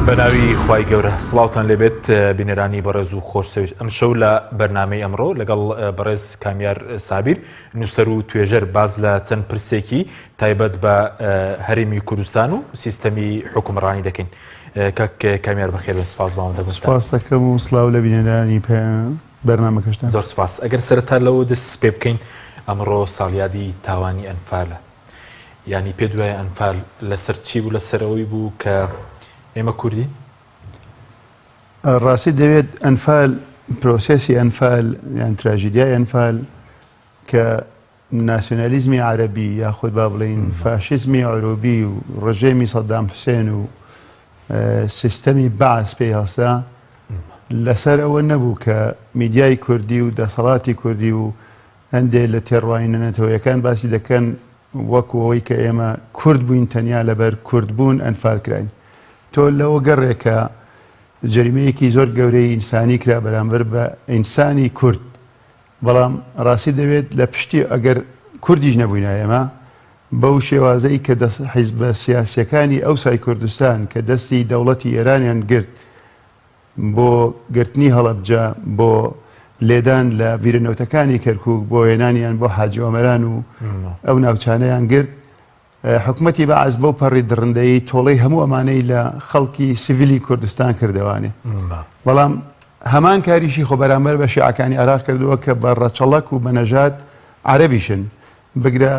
بەناوی خوای گەورە سڵاوتان لێبێت بینەرانی بەڕێز و خۆشەویست ئەم شەو لە بەرنامەی ئەمڕۆ لەگەڵ بەڕێز کامیار سابیر نووسەر و توێژەر باز لە چەند پرسێکی تایبەت بە هەرێمی کوردستان و سیستەمی حکومڕانی دەکەین کاک کامیار بەخێر بێن سپاس بۆ ئامادەبوونتان. سپاس دەکەم و سڵاو لە بینەرانی بەرنامەکەشتان. زۆر سپاس. ئەگەر سەرەتا لەوە دەست پێ بکەین ئەمڕۆ ساڵیادی تاوانی ئەنفالە. یانی پێت وایە ئەنفال لەسەر چی بوو لەسەر ئەوەی بوو کە ئێمە کوردین؟ ڕاستی دەوێت ئەنفال پرۆسێسی ئەنفال یان تراژیدیای ئەنفال کە ناسیۆنالیزمی عەرەبی یاخود با بڵێین فاشیزمی عروبی و ڕژێمی سەدام حوسێن و سیستەمی بەعس پێی هەڵسا لەسەر ئەوە نەبوو کە میدیای کوردی و دەسەڵاتی کوردی و هەندێک لە تێڕوانینە نەتەوەیەکان باسی دەکەن وەکو ئەوەی کە ئێمە کورد بووین تەنیا لەبەر کورد بوون ئەنفال کراین تۆ لەوە گەڕێ کە جەریمەیەکی زۆر گەورەی ئینسانی کرا بەرامبەر بە ئینسانی کورد بەڵام ڕاستی دەوێت لە پشتی ئەگەر کوردیش نەبووینە ئێمە بەو شێوازەی کە حیزبە سیاسیەکانی ئەوسای کوردستان کە دەستی دەوڵەتی ئێرانیان گرت بۆ گرتنی هەڵەبجە بۆ لێدان لە بیرە نەوتەکانی کەرکوک بۆ هێنانیان بۆ حاجی ئۆمەران و ئەو ناوچانەیان گرت حکومەتی بەعس بەو پەڕی دڕندەیی تۆڵەی هەموو ئەمانەی لە خەڵکی سیڤیلی کوردستان کردەوانێ بەڵام هەمان کاریشی خۆ بەرامبەر بە شیعەکانی عێراق کردووە کە بە ڕەچەڵەک و بە نەژاد عەرەبیشن بگرە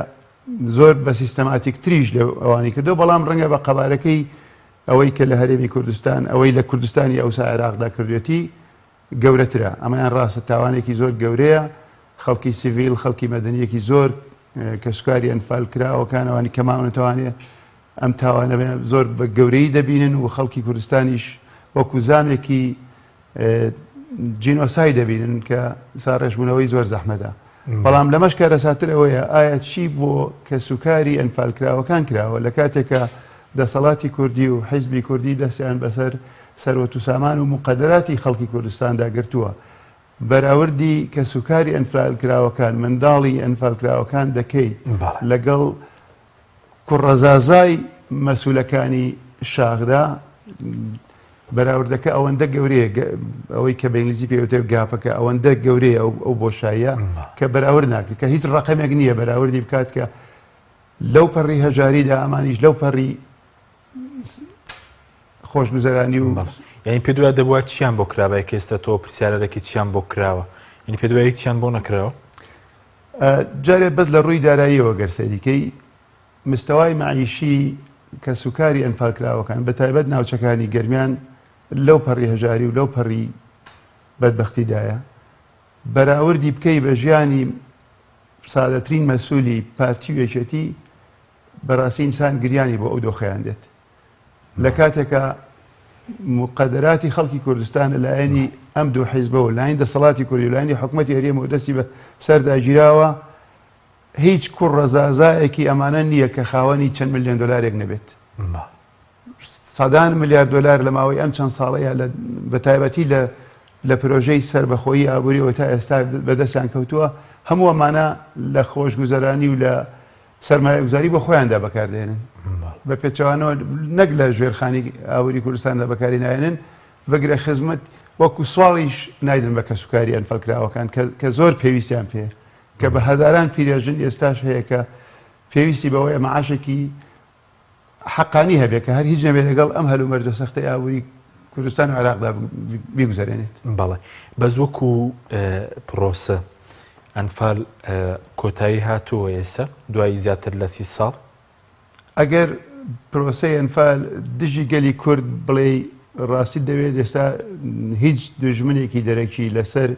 زۆر بە سیستەماتیک تریش لە ئەوانی کردو بەڵام ڕەنگە بە قەبارەکەی ئەوەی کە لە هەرێمی کوردستان ئەوەی لە کوردستانی ئەوسا عێراقدا کردوێتی گەورەترە. ئەمەیان ڕاستە تاوانێکی زۆر گەورەیە، خەڵکی سیڤیل، خەڵکی مەدەنیەکی زۆر کەسوکاری ئەنفال کراوەکان ئەوانی کە ماونەتەوانێ ئەم تاوانە زۆر بە گەورەیی دەبینن و خەڵکی کوردستانیش وەکو زامێکی جینۆسای دەبینن کە ساڕێژبوونەوەی زۆر زەحمەتە. بەڵام لەمەش کارەساتر ئەوەیە ئایا چی بۆ کەسوکاری ئەنفالکراوەکان کراوە لە کاتێکا دەسەڵاتی کوردی و حیزبی کوردی دەستیان بەسەر سەروەت و سامان و موقەدەراتی خەڵکی کوردستاندا گرتووە بەراوردی کەسوکاری ئەنفالکراوەکان منداڵی ئەنفالکراوەکان دەکەی لەگەڵ کوڕەزازای مەسولەکانی شاخدا بەراوردەکە ئەوەندە گەورەیە ئەوەی کە بە ئینگلیزی پێی وترێت گاپەکە ئەوەندە گەورەیە ئەو بۆشاییە کە بەراورد ناکرێت کە هیچ ڕقەمێک نییە بەراوردی بکات کە لەو پەڕی هەژاریدا ئەمانیش لەو پەڕی خۆشگوزەرانی و یعنی پێ دوای دەبووە چیان بۆ کرابای کە ئێستا تۆ پرسیارە دەکەی چیان بۆ کراوە یعنی پێ دوای چیان بۆ نەکراوە جارێ بەس لە ڕووی داراییەوە گەر سەیریکەی مستەوای مەعیشی کەسوکاری ئەنفالکراوەکان بە تایبەت ناوچەکانی گەرمیان لەو پەڕی هەژاری و لەو پەڕی بەدبەختیدایە بەراوردی بکەی بە ژیانی سادەترین مەسولی پارتی و یەکێتی بەڕاستی ئینسان گریانی بۆ ئەو دۆخەیان دێت لە کاتێکا مقەدەراتی خەڵکی کوردستان لە لایەنی ئەم دوو حیزبەوە لاین دەسەڵاتی کوردی و لایەنی حکومەتی هەرێمەوە دەستی بە سەردا گیراوە هیچ کوڕە زازایەکی ئەمانە نییە کە خاوەنی چەند ملیۆن دۆلارێک نەبێت. سەدان ملیار دۆلار لە ماوەی ئەم چەند ساڵەیە بە تایبەتی لە لە پرۆژەی سەربەخۆیی ئابووریەوە تا ئێستا بەدەستیان کەوتووە هەموو ئەمانە لە خۆشگوزەرانی و لە سەرمایەگوزاری بۆ خۆیاندا بەکاردێنن بە پێچەوانەوە نەک لە ژێرخانی ئابووری کوردستاندا بەکاری نایەنن بگرە خزمەت وەکو سواڵیش نایدن بە کەسوکاری ئەنفالکراوەکان کە زۆر پێویستیان پێ کە بە هەزاران پیرێژن ئێستاش هەیە کە پێویستی بەوەیە معاشێکی حەقانی هەبێت کە هەر هیچ نەبێت لەگەڵ ئەم هەلومەرجە سەختەی ئابووری کوردستان و عێراقدا بیگوزەرێنێت. بەڵێ بەس وەکو پرۆسە ئەنفال کۆتایی هاتووە ئێستا دوای زیاتر لە سی ساڵ؟ ئەگەر پرۆسەی ئەنفال دژی گەلی کورد بڵێی ڕاستی دەوێت ئێستا هیچ دوژمنێکی دەرەکی لەسەر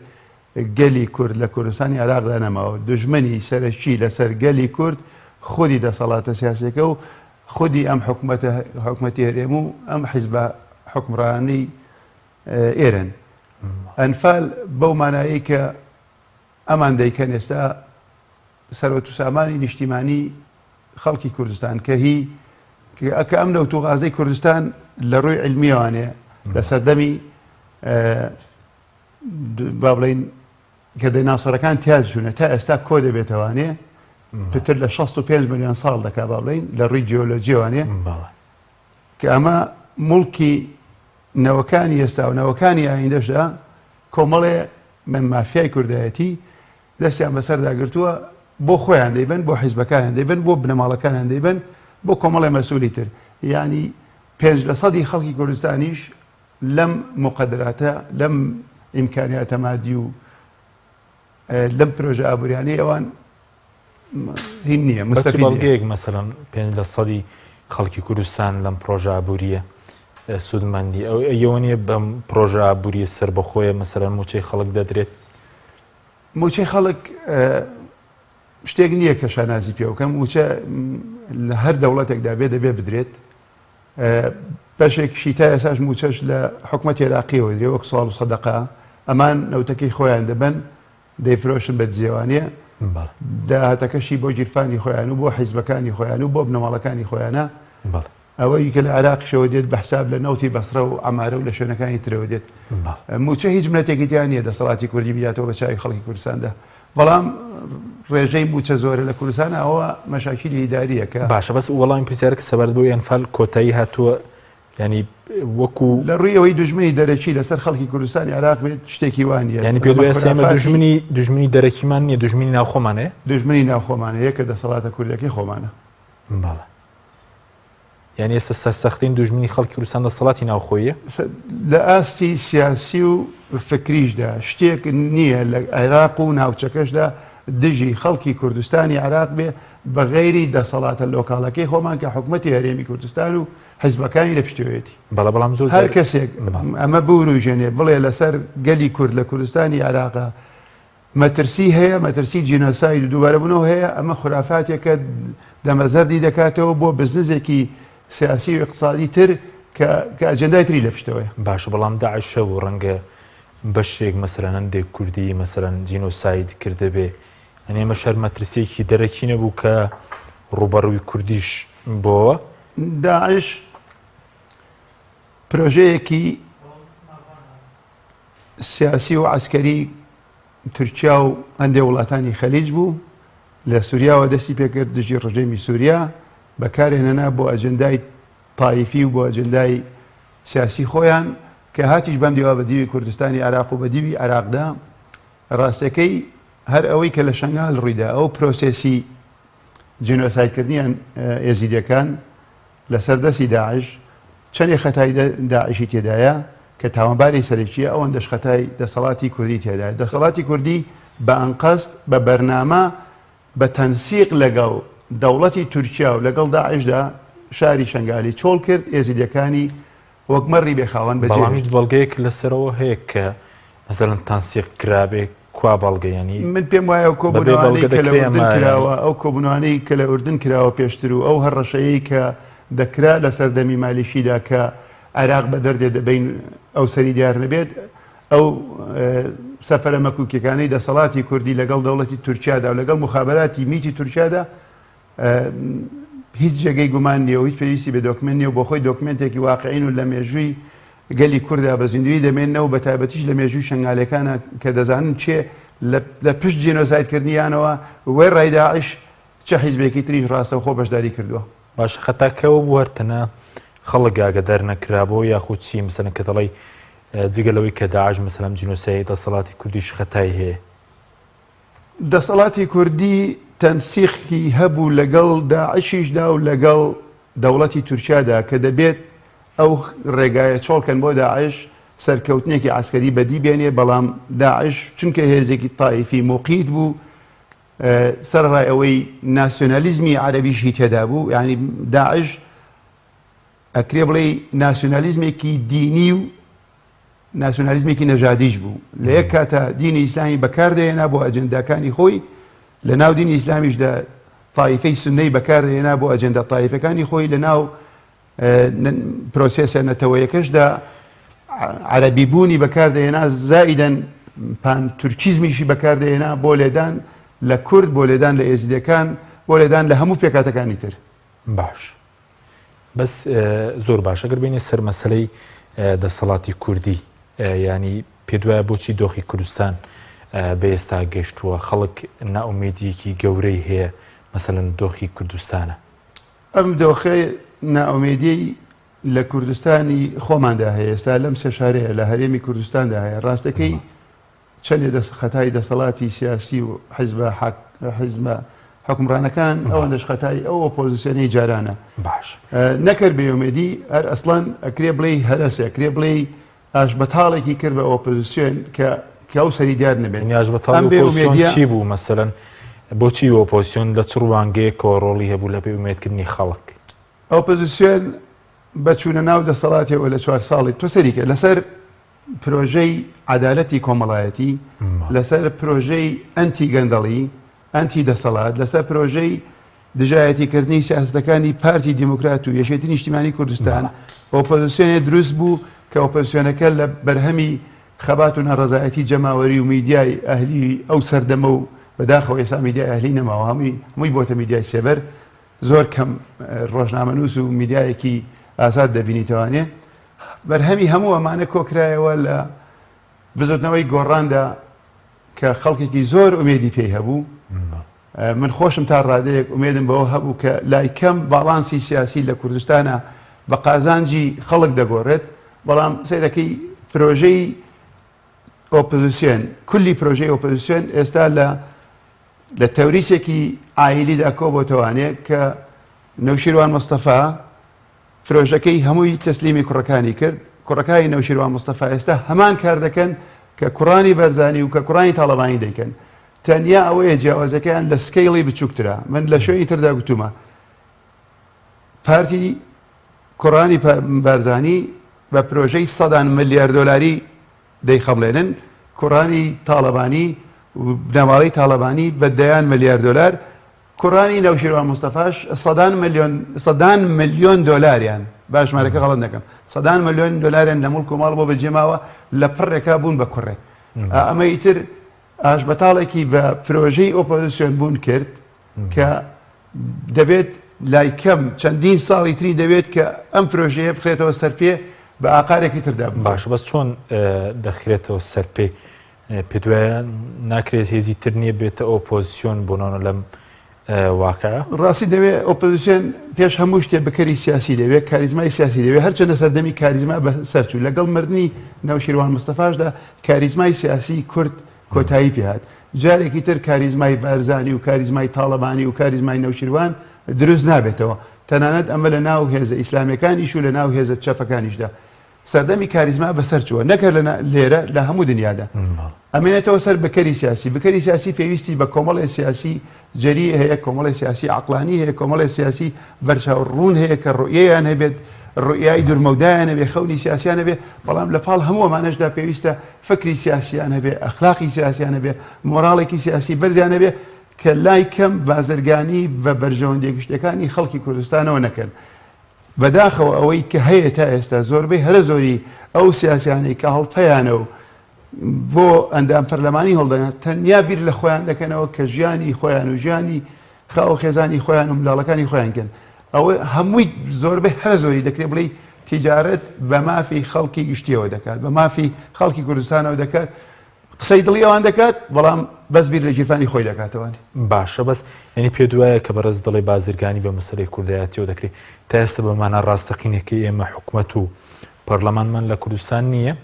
گەلی کورد لە کوردستانی عێراقدا نەماوە، دوژمنی سەرەکی لەسەر گەلی کورد خودی دەسەڵاتە سیاسیەکە و خودی ئەم حکومەتە حکومەتی هەرێم و ئەم حیزبە حوکمڕانەی ئێرەن. ئەنفال بەو مانایەی کە ئەمان دەیکەن ئێستا سەروەت و سامانی نیشتیمانی خەڵکی کوردستان کە هی کە ئەم نەوت و غازەی کوردستان لە ڕووی عیلمیەوانێ لە سەردەمی با بڵێین کە دەیناسۆرەکان تیا چوونە تا ئێستا کۆ دەبێتەوانێ پتر لە 65 میلیۆن ساڵ دەکا با بڵێین لە ڕووی جیۆلۆجیەوانێ کە ئەمە مڵکی نەوەکانی ئێستا و نەوەکانی ئایندەشدا کۆمەڵێ من مافیای کوردایەتی دەستیان بەسەردا گرتووە بۆ خۆیان دەیبەن بۆ حیزبەکانیان دەیبەن بۆ بنەماڵەکانیان دەیبەن بۆ کۆمەڵێ مەسئولی تر یانی 5% خەڵکی کوردستانیش لەم مقدراتە لەم ئیمکانیاتە مادی و لەم پرۆژە ئابووریانەی ئەوان هین نییە مستەفید بەڵگەیەک مەسەلەن 5% خەڵکی کوردستان لەم پرۆژە ئابووریە سوودمەندی ئەو ئەوە نییە بەم پرۆژە ئابووریە سەربەخۆیە مەسەلەن موچەی خەڵک دەدرێت موچەی خەڵک شتێک نییە کە شانازی پێ بکەم موچە لە هەر دەوڵەتێکدا بێ دەبێ بدرێت بەشێکشی تا ئێساش موچەش لە حکومەتی عێراقیەوە درێ وەک سواڵ و سەدەقە ئەمان نەوتەکەی خۆیان دەبەن دەیفرۆشن بە دزێوانیە داهاتەکەشی بۆ گیرفانی خۆیان و بۆ حیزبەکانی خۆیان و بۆ بنەماڵەکانی خۆیانە ئەوەی کە لە عێراقیشەوە دێت بە حساب لە نەوتی بەسرە و عەمارە و لە شوێنەکانی ترەوە دێت موچە هیچ منەتێکی تیا نییە دەسەڵاتی کوردی بداتەوە بە چاوی خەڵکی کوردستاندا بەڵام ڕێژەی موچە زۆرە لە کوردستان ئەوە مەشاکیلی ئیداریە کە باشە بەس وەڵامی پرسیارەکە سەبارەت بۆ ئەنفال کۆتایی هاتووە ینی وەکو لە ڕووی ئەوەی دوژمنی دەرەکی لەسەر خەڵکی کوردستانی عێراق بێت شتێکی وا نییە ینی پێ ئێمە دوژمنی دوژمنی دەرەکیمان نییە دوژمنی ناوخۆمانەیە دوژمنی ناوخۆمانەیە کە دەسەڵاتە کوردەکەی خۆمانە بەڵێ یانی ئێستا سەرسەختین دوژمنی خەڵکی کوردستان دەسەڵاتی ناوخۆیە؟ لە ئاستی سیاسی و فکریشدا شتێک نییە لە عێراق و ناوچەکەشدا دژی خەڵکی کوردستانی عێراق بێ بە غەیری دەسەڵاتە لۆکاڵەکەی خۆمان کە حکومەتی هەرێمی کوردستان و حزبەکانی لە پشتەوەیەتی. بەڵێ بەڵام زۆر هەر کەسێک ئەمە بوروژێنێ بڵێ لەسەر گەلی کورد لە کوردستانی عێراقا مەترسی هەیە، مەترسی جینۆساید و دووبارەبوونەوە هەیە، ئەمە خورافاتێکە دەمەزەردی دەکاتەوە بۆ بزنزێکی سیاسی و ئیقتسادی تر کە کە ئەجێندای تری لە پشتەوەیە. باشە بەڵام داعش هەبوو ڕەنگە بەشێک مەسەلەن هەندێک کوردی مەسەلەن جینۆساید کردبێ یانی ئەمەش هەر مەترسیەکی دەرەکی نەبوو کە ڕووبەڕووی کوردیش بۆوە؟ داعش پرۆژەیەکی سیاسی و عەسکەری تورکیا و هەندێک وڵاتانی خەلیج بوو لە سووریاوە دەستی پێکرد دژی ڕژێمی سووریا بەکارهێنەنا بۆ ئەجندای تایفی و بۆ ئەجندای سیاسی خۆیان کە هاتیش بەم دیوە بە دیوی کوردستانی عراق و بە دیوی عراقدا ڕاستەکەی هەر ئەوەی کە لە شەنگال ڕوویدا ئەو پرۆسێسی جینۆسایدکردنیان ئێزیدیەکان لەسەر دەستی داعش چەندێ خەتای داعشی تێدایە کە تاوانباری سەرەکیە ئەوەندەش خەتای دەسەڵاتی کوردی تێدایە دەسەڵاتی کوردی بە ئەنقەست بە بەرنامە بە تەنسیق لەگەڵ دەوڵەتی تورکیا و لەگەڵ داعشدا شاری شنگالی چۆڵ کرد ئێزیدیەکانی وەک مەڕی بێ خاوەن بەجێ بەڵام هیچ بەڵگەیەک لەسەرەوە هەیە کە مەسەلەن تەنسیق کرابێ کوا بەڵگە یانی من پێم وایە ئەو کۆبوونەوانەی کە لە ئوردن کراوە ئەو کۆبوونەوانەی کە لە ئوردن کراوە پێشتر و ئەو هەڕەشەیەی کە دەکرا لە سەردەمی مالیکیدا کە عێراق بە دەردێ دەبەین ئەو سەری دیار نەبێت ئەو سەفەرە مەکوکیەکانەی دەسەڵاتی کوردی لەگەڵ دەوڵەتی تورکیادا و لەگەڵ مخابراتی میتی تورکیادا هیچ جێگەی گومان نییە و هیچ پێویستی بە دۆکمێنت نییە و بۆ خۆی دۆکمێنتێکی واقعین و لە مێژووی گەلی کورددا بە زیندوویی دەمێننەوە بە تایبەتیش لە مێژووی شەنگالەکانە کە دەزانن کێ لە پشت جینۆسایدکردنیانەوە وێڕای داعش چ حیزبێکی تریش ڕاستەوخۆ بەشداری کردووە. باشە خەتاکەوە بوو هەر تەنها خەڵک ئاگەدار نەکرابەوە یاخود چی مەسەلەن کە دەڵێی جگە لەوەی کە داعش مەسەلەن جینۆسایدی دەسەڵاتی کوردیش خەتای هەیە؟ دەسەڵاتی کوردی تەنسیقی هەبوو لەگەڵ داعشیشدا و لەگەڵ دەوڵەتی تورکیادا کە دەبێت ئەو ڕێگایە چۆڵکەن بۆ داعش سەرکەوتنێکی عەسکەری بەدی بێنێ، بەڵام داعش چونکە هێزێکی تایفی موقیت بوو سەرەڕای ئەوەی ناسیۆنالیزمی عەرەبیشی تێدا بوو یانی داعش ئەکرێ بڵێی ناسیۆنالیزمێکی دینی و ناسیۆنالیزمێکی نەژادیش بوو لە یەک کاتا دینی ئیسلامی بەکاردەهێنا بۆ ئەجنداکانی خۆی لە ناو دینی ئیسلامیشدا تایفەی سنەی بەکاردەهێنا بۆ ئەجندا تایفەکانی خۆی لە ناو پرۆسێسە نەتەوەیەکەشدا عەربی بوونی بەکاردەهێنا زائیدەن پان تورکیزمیشی بەکاردەهێنا بۆ لێدان لە کورد بۆ لێدان لە ئێزیدەکان بۆ لێدان لە هەموو پێکاتەکانی تر باش بەس زۆر باشە گەر بینە سەر مەسلەی دەسەڵاتی کوردی ینی پێدوایە بۆچی دۆخی کوردستان بە ئێستا گەشتووە خەڵک نائومێدیەکی گەورەی هەیە مەسەلەن دۆخی کوردستانە. ئەم دۆخە نائومێدیەی لە کوردستانی خۆماندا هەیە ئێستا لەم سێ شارەیە لە هەرێمی کوردستاندا هەیە ڕاستەکەی چەندێ دەست خەتای دەسەڵاتی سیاسی و حیزبە حیزبە حکومڕانەکان ئەوەندەش خەتای ئەو ئۆپۆزیسیۆنەی جارانە باش نەکرد بێئومێدی هەر ئەسڵەن ئەکرێ بڵێی هەرەسێ ئەکرێ بڵێی ئاشبەتاڵێکی کرد بە ئۆپۆزیسیۆن کە کە ئەو سەری دیار نەبێت. یعنی ئاشبەتاڵی ئەم ئۆپۆزیسیۆن بێئومێدیە چی بوو مەسەلەن بۆچی ئۆپۆزیسیۆن لە چ ڕوانگەیەکەوە ڕۆڵی هەبوو لە بێئومێدکردنی خەڵک؟ ئۆپۆزیسیۆن بە چوونە ناو دەسەڵاتەوە لە چوار ساڵی تۆ سەری کە لەسەر پرۆژەی عەدالەتی کۆمەڵایەتی، لەسەر پرۆژەی ئەنتی گەندەڵی، ئەنتی دەسەڵات، لەسەر پرۆژەی دژایەتیکردنی سیاسەتەکانی پارتی دیموکرات و یەکێتی نیشتیمانی کوردستان ئۆپۆزیسیۆنێ دروست بوو کە ئۆپۆزیسیۆنەکە لە بەرهەمی خەبات و ناڕەزایەتی جەماوەری و میدیای ئەهلی ئەو سەردەمە و بەداخەوە ئێستا میدیای ئەهلی نەماوە هەمووی هەمووی بۆتە میدیای سێبەر زۆر کەم ڕۆژنامەنووس و میدیایەکی ئازاد دەبینیتەوانێ بەرهەمی هەموو ئەمانە کۆکرایەوە لە بزوتنەوەی گۆڕاندا کە خەڵکێکی زۆر ئومێدی پێی هەبوو من خۆشم تا ڕادەیەک ئومێدم بەوە هەبوو کە لای کەم باڵانسی سیاسی لە کوردستانە بە قازانجی خەڵک دەگۆڕێت بەڵام سەیرەکەی پرۆژەی ئۆپۆزیسیۆن کولی پرۆژەی ئۆپۆزیسیۆن ئێستا لە لە تەوریسێکی عایلیدا کۆبۆتەوانێ کە نەوشیروان مستەفا پرۆژەکەی هەمووی تەسلیمی کوڕەکانی کرد، کوڕەکانی نەوشیروان مستەفا ئێستا هەمان کار دەکەن کە کوڕانی بەرزانی و کە کوڕانی تاڵەبانی دەیکەن، تەنیا ئەوەیە جیاوازەکەیان لە scale ی بچووکترە، من لە شوێنی تردا گوتوومە پارتی کوڕانی بارزانی بە پرۆژەی سەدان ملیار دۆلاری دەیخەمڵێنن، کوڕانی تاڵەبانی و بنەماڵەی تاڵەبانی بە دەیان ملیار دۆلار کوڕانی نەوشیروان مستەفاش سەدان ملیۆن سەدان ملیۆن دۆلاریان با ژمارەکە غەڵەت نەکەم سەدان ملیۆن دۆلاریان لە موڵک و ماڵ بۆ بەجێماوە لە پڕێکا بوون بە کوڕێک ئەمە ئیتر ئاشبەتاڵێکی بە پرۆژەی ئۆپۆزیسیۆن بوون کرد کە دەبێت لای کەم چەندین ساڵی تری دەوێت کە ئەم پرۆژەیە بخرێتەوە سەر پێ بە ئاقارێکی تردا باش بەس چۆن دەخرێتەوە سەر پێ پێت وایە ناکرێت هێزی تر نییە بێتە ئۆپۆزیسیۆن بۆ نۆنە لەم واقعە؟ ڕاستی دەوێت ئۆپۆزیسیۆن پێش هەموو شتێ بکەری سیاسی دەوێت کاریزمای سیاسی دەوێت هەرچەندە سەردەمی کاریزما بە سەرچوو لەگەڵ مردنی نەوشیروان مستەفاشدا کاریزمای سیاسی کورد کۆتایی پێهات جارێکی تر کاریزمای بارزانی و کاریزمای تاڵەبانی و کاریزمای نەوشیروان دروست نابێتەوە تەنانەت ئەمە لە ناو هێزە ئیسلامیەکانیش و لە ناو هێزە چەپەکانیشدا سەردەمی کاریزما بەسەر چووە نەک هەر لێرە لە هەموو دنیادا ئەمێنێتەوە سەر بکەری سیاسی بکەری سیاسی پێویستی بە کۆمەڵی سیاسی جەری هەیە کۆمەڵی سیاسی عقلانی هەیە کۆمەڵی سیاسی بەرچاو ڕوون هەیە کە ڕوئیان هەبێت ڕوئیای دوورمەودایان هەبێ خەونی سیاسیان هەبێ بەڵام لە پاڵ هەموو ئەمانەشدا پێویستە فکری سیاسیان هەبێ ئەخلاقی سیاسیان هەبێ مۆراڵێکی سیاسی بەرزیان هەبێ کە لای کەم بازرگانی بە بەرژەوەندیە گشتەکانی خەڵکی کوردستانەوە نەکەن بەداخەوە ئەوەی کە هەیە تا ئێستا زۆربەی هەرە زۆری ئەو سیاسیانەی کە هەڵپەیانە و بۆ ئەندام پەرلەمانی هەڵدەن تەنیا بیر لە خۆیان دەکەنەوە کە ژیانی خۆیان و ژیانی خاو خێزانی خۆیان و منداڵەکانی خۆیان کەن ئەوە هەمووی زۆربەی هەرە زۆری دەکرێت بڵێ تیجارەت بە مافی خەڵکی گشتیەوە دەکات بە مافی خەڵکی کوردستانەوە دەکات قسەی دڵی ئەوان دەکات بەڵام بەس بیر لە گیرفانی خۆی دەکاتەوە. باشە بەس یانی پێت وایە کە بەڕێز دەڵێ بازرگانی بە مەسەلەی کوردایەتیەوە دەکرێ تا ئێستا بە مانا ڕاستەقینەکەی ئێمە حکومەت و پەرلەمانمان لە کوردستان نییە؟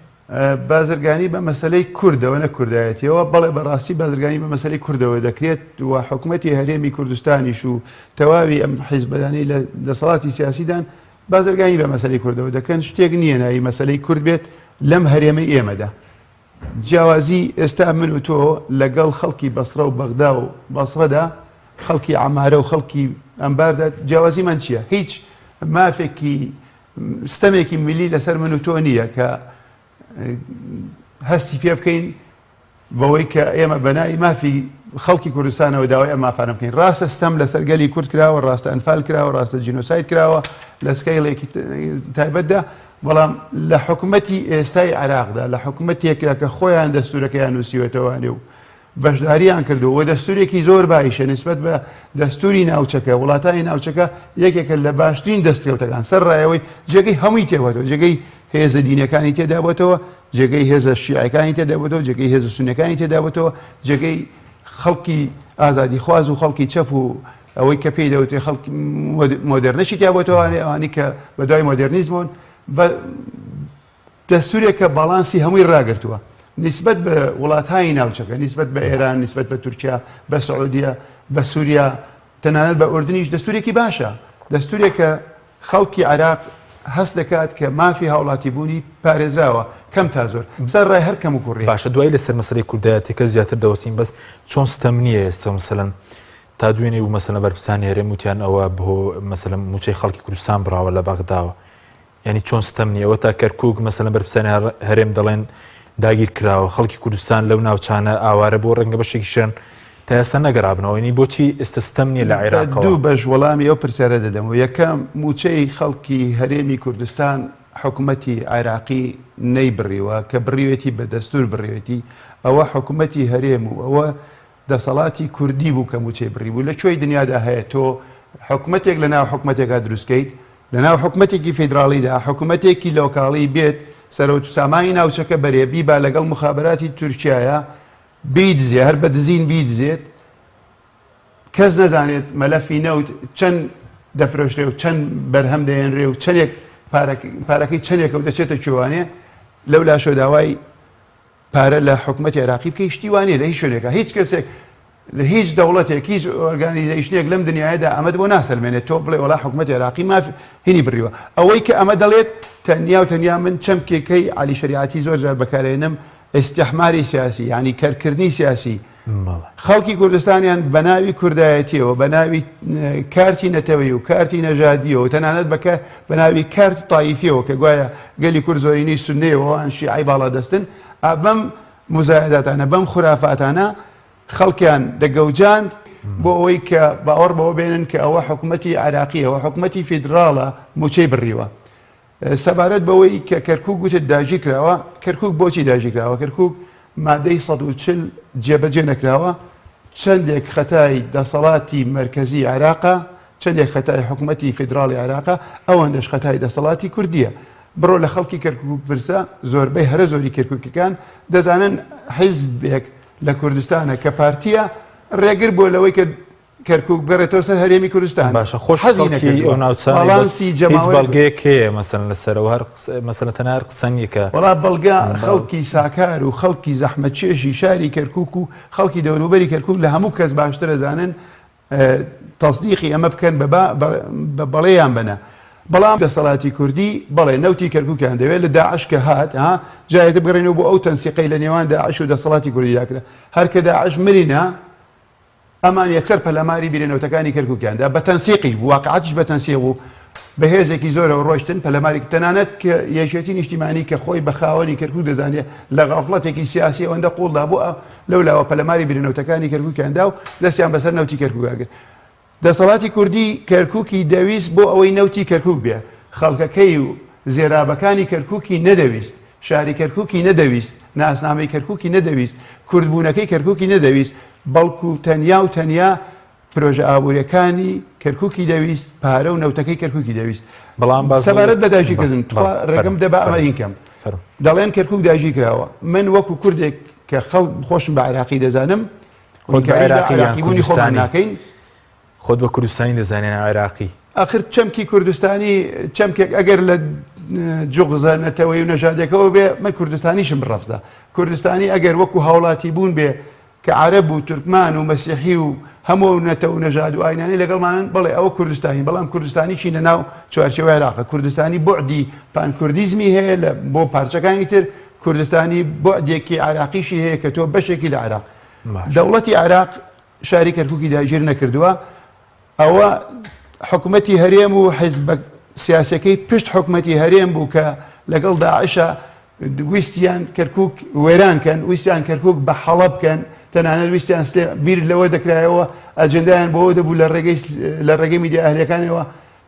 بازرگانی بە مەسەلەی کوردەوە نە کوردایەتیەوە بەڵێ بەڕاستی بازرگانی بە مەسەلەی کوردەوە دەکرێت و حکومەتی هەرێمی کوردستانیش و تەواوی ئەم حیزبەدانی لە دەسەڵاتی سیاسیدان بازرگانی بە مەسەلەی کوردەوە دەکەن شتێک نییە ناوی مەسەلەی کورد بێت لەم هەرێمەی ئێمەدا جیاوازی ئێستا من و تۆ لەگەڵ خەڵکی بەسڕە و بەغدا و بەسڕەدا، خەڵکی عەمارە و خەڵکی ئەنباردا جیاوازیمان چییە؟ هیچ مافێکی ستەمێکی میللی لەسەر من و تۆ نییە کە هەستی پێ بکەین بەوەی کە ئێمە بەناوی مافی خەڵکی کوردستانەوە داوای ئەم مافانە بکەین ڕاستە ستەم لەسەر گەلی کورد کراوە ڕاستە ئەنفال کراوە ڕاستە جینۆساید کراوە لە scale ێکی تایبەتدا بەڵام لە حکومەتی ئێستای عێراقدا، لە حکومەتێکدا کە خۆیان دەستوورەکەیان نووسیوەتەوانێ و بەشدارییان کردووە و دەستوورێکی زۆر باشە نسبەت بە دەستووری ناوچەکە، وڵاتانی ناوچەکە یەکێکە لە باشترین دەستکەوتەکان، سەرڕایەوەی جێگەی هەمووی تێبووەتەوە، جێگەی هێزە دینیەکانی تێدا بۆتەوە، جێگەی هێزە شیعەکانی تێدا بۆتەوە، جێگەی هێزە سوننەکانی تێدا بۆتەوە، جێگەی خەڵکی ئازادیخواز و خەڵکی چەپ و ئەوەی کە پێی دەوترێ خەڵک مۆدێرنەشی تیا بۆتەوانێ ئەوانی کە بە دوای مۆدێرنیزم بوون بە دەستورێک کە باڵانسی هەمووی ڕاگرتووە نیسبەت بە وڵاتانی ناوچەکە نیسبەت بە ئێران نیسبەت بە تورکیا بە سعودیە بە سووریا تەنانەت بە ئوردنیش دەستورێکی باشە دەستورێکە خەڵکی عێراق هەست دەکات کە مافی هاوڵاتیبوونی پارێزراوە کەم تا زۆر سەر ڕای هەر کەم و کوڕی. باشە دوایی لەسەر مەسەلەی کوردایەتیەکە زیاتر دەوەستین بەس چۆن ستەم نییە ئێستا مەسەلەن تا دوێنێ بوو مەسەلەن بەرپرسانی هەرێم وتیان ئەوە بۆ مەسەلەن موچەی خەڵکی کوردستان بڕاوە لە بەغداوە یعنی چۆن ستەم نییە ئەوە تا کەرکک مەسەلەن بەرپرسانی هەرێم دەڵێن داگیر کراوە خەڵکی کوردستان لەو ناوچانە ئاوارە بۆ ڕەنگە بەشێکیشیان تا ئێستا نەگەرابنەوە ینی بۆچی ئێستا ستەم نییە لە عێراقەوە؟ دوو بەش وەڵامی ئەو پرسیارە دەدەمەوە یەکەم مووچەی خەڵکی هەرێمی کوردستان حکومەتی عێراقی نەیبڕیوە کە بڕیوێتی بە دەستور بڕیوێتی ئەوە حکومەتی هەرێم و ئەوە دەسەڵاتی کوردی بوو کە مووچەی بڕیبوو لە کوێی دنیادا هەیە تۆ حکومەتێک لە ناو حکومەتێکا دروستکەیت لە ناو حکومەتێکی فیدراڵیدا حکومەتێکی لۆکاڵی بێت سەرەوت و سامانی ناوچەکە بەرێ بیبا لەگەڵ مخابراتی تورکیایە بیدزێ هەر بە دزین بیدزێت کەس نەزانێت مەلەفی نەوت چەند دەفرۆشرێ و چەند بەرهەم دەێنرێ و چەندێک پارەکەی چەندێکە و دەچێتە کوێوانێ لەو لاشۆ داوای پارە لە حکومەتی عێراقی بکەی شتی وا نیە لە هیچ شوێنێکا هیچ کەسێک لە هیچ دەوڵەتێک هیچ organization ێک لەم دنیادا ئەمەت بۆ ناسەلمێنێت تۆ بڵێ وەڵا حکومەتی عێراقی ماف هینی بڕیوە ئەوەی کە ئەمە دەڵێت تەنیا و تەنیا من چەمکێکەی عەلی شەریعەتی زۆر جار بەکارێنم ئیستیحماری سیاسی یعنی کەرکردنی سیاسی خەڵکی کوردستانیان بە ناوی کوردایەتیەوە بە ناوی کارتی نەتەوەی و کارتی نەژادیەوە تەنانەت بەکە بە ناوی کارتی تایفیەوە کە گوایە گەلی کورد زۆرینەی سوننەیە و ئەوان شیعەی باڵادەستن بەم موزایەداتانە بەم خورافاتانە خەڵکیان دەگەوجاند بۆ ئەوەی کە باوەڕ بەوە بێنن کە ئەوە حکوومەتی عێراقیەوە حکوومەتی فیدراڵە موچەی بڕیوە سەبارەت بەوەی کە کەرکوک گوتت داگیرکراوە، کەرکوک بۆچی داگیرکراوە؟ کەرکوک مادەی 140 جێبەجێ نەکراوە، چەندێک خەتای دەسەڵاتی مەرکەزی عێراقە، چەندێک خەتای حکومەتی فیدراڵی عێراقە، ئەوەندەش خەتای دەسەڵاتی کوردییە. بڕۆ لە خەڵکی کەرکوک بپرسە، زۆربەی هەرە زۆری کەرکوکیەکان دەزانن حیزبێک لە کوردستانە کە پارتییە، ڕێگر بووە لەوەی کە کەرکوک بگەڕێتەوە سەر هەرێمی کوردستان باشە خۆش حەزی نەکردووە ئەو ناوچانەی بەس باڵانسی هیچ جەماوەر بەڵگەیەک هەیە مەسەلەن لەسەرەوە هەر قسە مەسەلەن تەنها هەر قسە نییە کە وەڵا بەڵگە خەڵکی ساکار و خەڵکی زەحمەتکێشی شاری کەرکوک و خەڵکی دەوروبەری کەرکوک لە هەموو کەس باشتر ئەزانن تەسدیقی ئەمە بکەن بە با بە بەڵێ یان بە نا بەڵام دەسەڵاتی کوردی بەڵێ نەوتی کەرکوکیان دەوێت لە داعش کە هات ها جایەتە بگەڕێنەوە بۆ ئەو تەنسیقەی لە نێوان داعش و دەسەڵاتی کوردیدا کرا هەر کە داعش مرینا ئەمان یەکسەر پەلاماری بیرە نەوتەکانی کەرکوکیان دا، بە تەنسیقیش بوو، واقعەتیش بە تەنسیق بوو، بە هێزێکی زۆرەوە ڕۆیشتن پەلاماری، تەنانەت کە یەکێتی نیشتیمانی کە خۆی بە خاوەنی کەرکوک دەزانێ لە غەفڵەتێکی سیاسی ئەوەندە قوڵدا بوو، لەو لاوە پەلاماری بیرە نەوتەکانی کەرکوکیان دا و دەستیان بەسەر نەوتی کەرکوکا گرت. دەسەڵاتی کوردی کەرکوکی دەویست بۆ ئەوەی نەوتی کەرکوک بێ، خەڵکەکەی و زێرابەکانی کەرکوکی نەدەویست، شاری کەرکوکی نەدەویست، ناسنامەی کەرکوکی نەدەویست، کوردبوونەکەی کەرکوکی نەدەویست، بەڵکو تەنیا و تەنیا پرۆژە ئابووریەکانی کەرکوکی دەویست، پارە و نەوتەکەی کەرکوکی دەویست. بەڵام باس سەبارەت بە داگیرکردن، تخوا ڕێگەم بدە با ئەمە هین کەم. دەڵێن کەرکوک داگیرکراوە، من وەکو کوردێک کە خەڵک خۆشم بە عێراقی دەزانم، خۆت بە عێراقی یان عێراقیبوونی خۆمان کوردستانی؟ ناکەین. خۆت بە کوردستانی دەزانی یان عێراقی؟ ئاخر چەمکی کوردستانی چەمکێک ئەگەر لە جوغزە نەتەوەی و نەژادێکەوە بێ من کوردستانیشم ڕەفزە. کوردستانی ئەگەر وەکو هاوڵاتی بوون بێ کە عەرەب و تورکمان و مەسیحی و هەموو ئەو نەتەوە و نەژاد و ئاینانەی لەگەڵمانن بەڵێ ئەوە کوردستانی بەڵام کوردستانی چی لە ناو چوارچێوەی عێراقە کوردستانی بوعدی پانکوردیزمی هەیە لە بۆ پارچەکانی تر کوردستانی بوعدێکی عێراقیشی هەیە کە تۆ بەشێکی لە عێراق دەوڵەتی عێراق شاری کەرکوکی داگیر نەکردووە ئەوە حکومەتی هەرێم و حیزبە سیاسەکەی پشت حکومەتی هەرێم بوو کە لەگەڵ داعشە ویستیان کەرکک وێران کەن ویستیان کەرکک بە حەڵە بکەن تەنانەت ویستیان سلێ بیر لەوە دەکرایەوە ئەجندایان بۆ دەبوو لە ڕێگەی لە ڕێگەی میدیا ئەهلیەکانەوە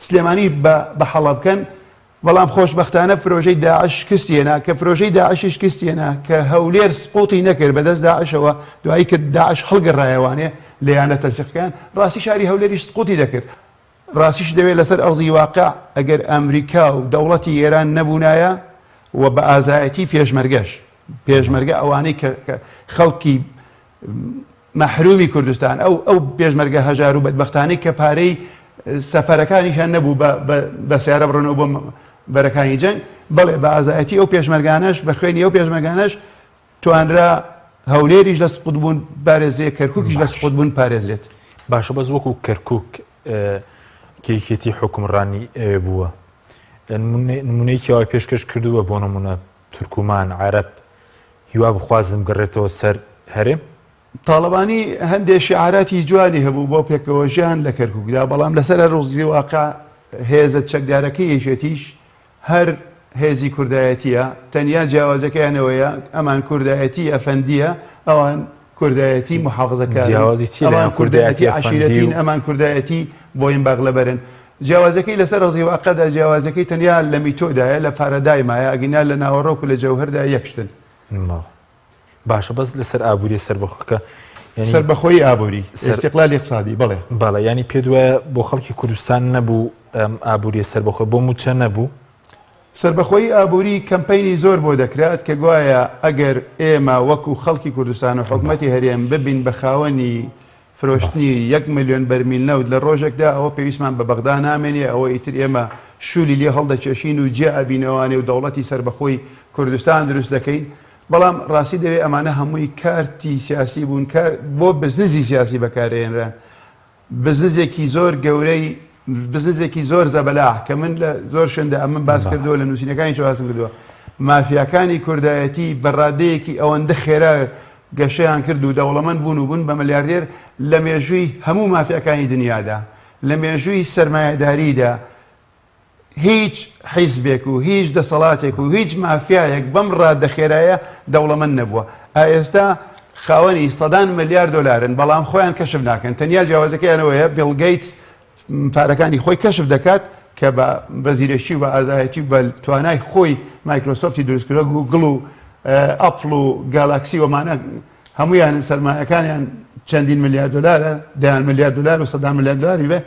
سلێمانی بە حەڵە بکەن بەڵام خۆشبەختانە پرۆژەی داعش شکستی هێنا، کە پرۆژەی داعشی شکستی هێنا، کە هەولێر سقوطی نەکرد بەدەست داعشەوە، دوایی کە داعش هەڵگەڕایەوانێ لە یانە تەنسیقەکان، ڕاستی شاری هەولێریش سقوطی دەکرد. ڕاستیش دەوێت لەسەر ئەرزی واقع ئەگەر ئەمریکا و دەوڵەتی ئێران نەبوونایە و بە ئازایەتی پێشمەرگەش، پێشمەرگە ئەوانەی کە خەڵکی. مەحرومی کوردستان، ئەو ئەو پێشمەرگە هەژار و بەدبەختانەی کە پارەی سەفەرەکانیشیان نەبوو بە بە سیارە بڕۆنەوە بۆ بەرەکانی جەنگ، بەڵێ بە ئازایەتی ئەو پێشمەرگانەش بە خوێنی ئەو پێشمەرگانەش توانرا هەولێریش لە سقوتبوون پارێزرێت، کەرکوکیش لە سقوتبوون پارێزرێت. باشە بەس وەکو کەرکوک کە یەکێتی حوکمڕانی ئەوێ بووە نمونەیەکی ئەوای پێشکەش کردووە بۆ نمونە تورکمان، عەرەب هیوا بخوازن بگەڕێتەوە سەر هەرێم؟ تاڵەبانی هەندێ شیعاراتی جوانی هەبوو بۆ پێکەوەژیان لە کەرکوکدا، بەڵام لەسەر ئەرزی واقع هێزە چەکدارەکەی یەکێتیش هەر هێزی کوردایەتییە، تەنیا جیاوازەکەیان ئەوەیە ئەمان کوردایەتی ئەفەندییە، ئەوان کوردایەتی محافزەکارن، جیاوازی چییە ئەوان لەنێوان کوردایەتی کوردایەتی ئەفەندی عەشیرەتین، و ئەمان کوردایەتی بۆینباغلەبەرن. جیاوازەکەی لەسەر ڕەزی واقعدا جیاوازەکەی تەنیا لە میتۆدایە، لە پارادایمایە، ئەگینا لە ناوەڕۆک و لە جەوهەردا یەک شتن. بەڵێ. باشە بەس لەسەر ئابووری سەربەخۆکە یعنی سەربەخۆیی ئابووری، سەر استقلال اقتصادی، بەڵێ. بەڵێ یعنی پێت وایە بۆ خەڵکی کوردستان نەبوو ئەم ئابووریە سەربەخۆ بۆ مووچە نەبوو؟ سەربەخۆیی ئابووری کەمپەینی زۆر بۆ دەکرات کە گوایە ئەگەر ئێمە وەکو خەڵکی کوردستان و حکومەتی هەرێم ببین بە خاوەنی فرۆشتنی یەک ملیۆن بەرمیل نەوت لە ڕۆژێکدا ئەوە پێویستمان بە بەغدا نامێنێ، ئەوە ئیتر ئێمە شولی لێ هەڵدەکێشین و جیا ئەبینەوانێ و دەوڵەتی سەربەخۆی کوردستان دروست دەکەین، بەڵام ڕاستی دەوێ ئەمانە هەمووی کارتی سیاسی بوون، کار بۆ بزنزی سیاسی بەکارهێنران. بزنزێکی زۆر گەورەی بزنزێکی زۆر زەبەلاح کە من لە زۆر شوێندا ئەمن باس کردووە لە نووسینەکانی باسم کردووە مافیاکانی کوردایەتی بە ڕادەیەکی ئەوەندە خێرا گەشەیان کرد و دەوڵەمەند بوون و بوون بە ملیاردێر لە مێژووی هەموو مافیاکانی دنیادا لە مێژووی سەرمایەداریدا هیچ حیزبێک و هیچ دەسەڵاتێک و هیچ مافیایەک بەم ڕادە خێرایە دەوڵەمەند نەبووە. ئێستا خاوەنی سەدان ملیار دۆلارن، بەڵام خۆیان کەشف ناکەن. تەنیا جیاوازەکەیان ئەوەیە بیڵ گەیتس پارەکانی خۆی کەشف دەکات کە بە زیرەکی و بە ئازایەتی و بە توانای خۆی مایکرۆسۆفتی دروست کردووە، گووگڵ و ئەپڵ و گالاکسی و ئەمانە هەموویان سەرمایەکانیان چەندین ملیار دۆلارە، دەیان ملیار دۆلار و سەدان ملیار دۆلاری بێ.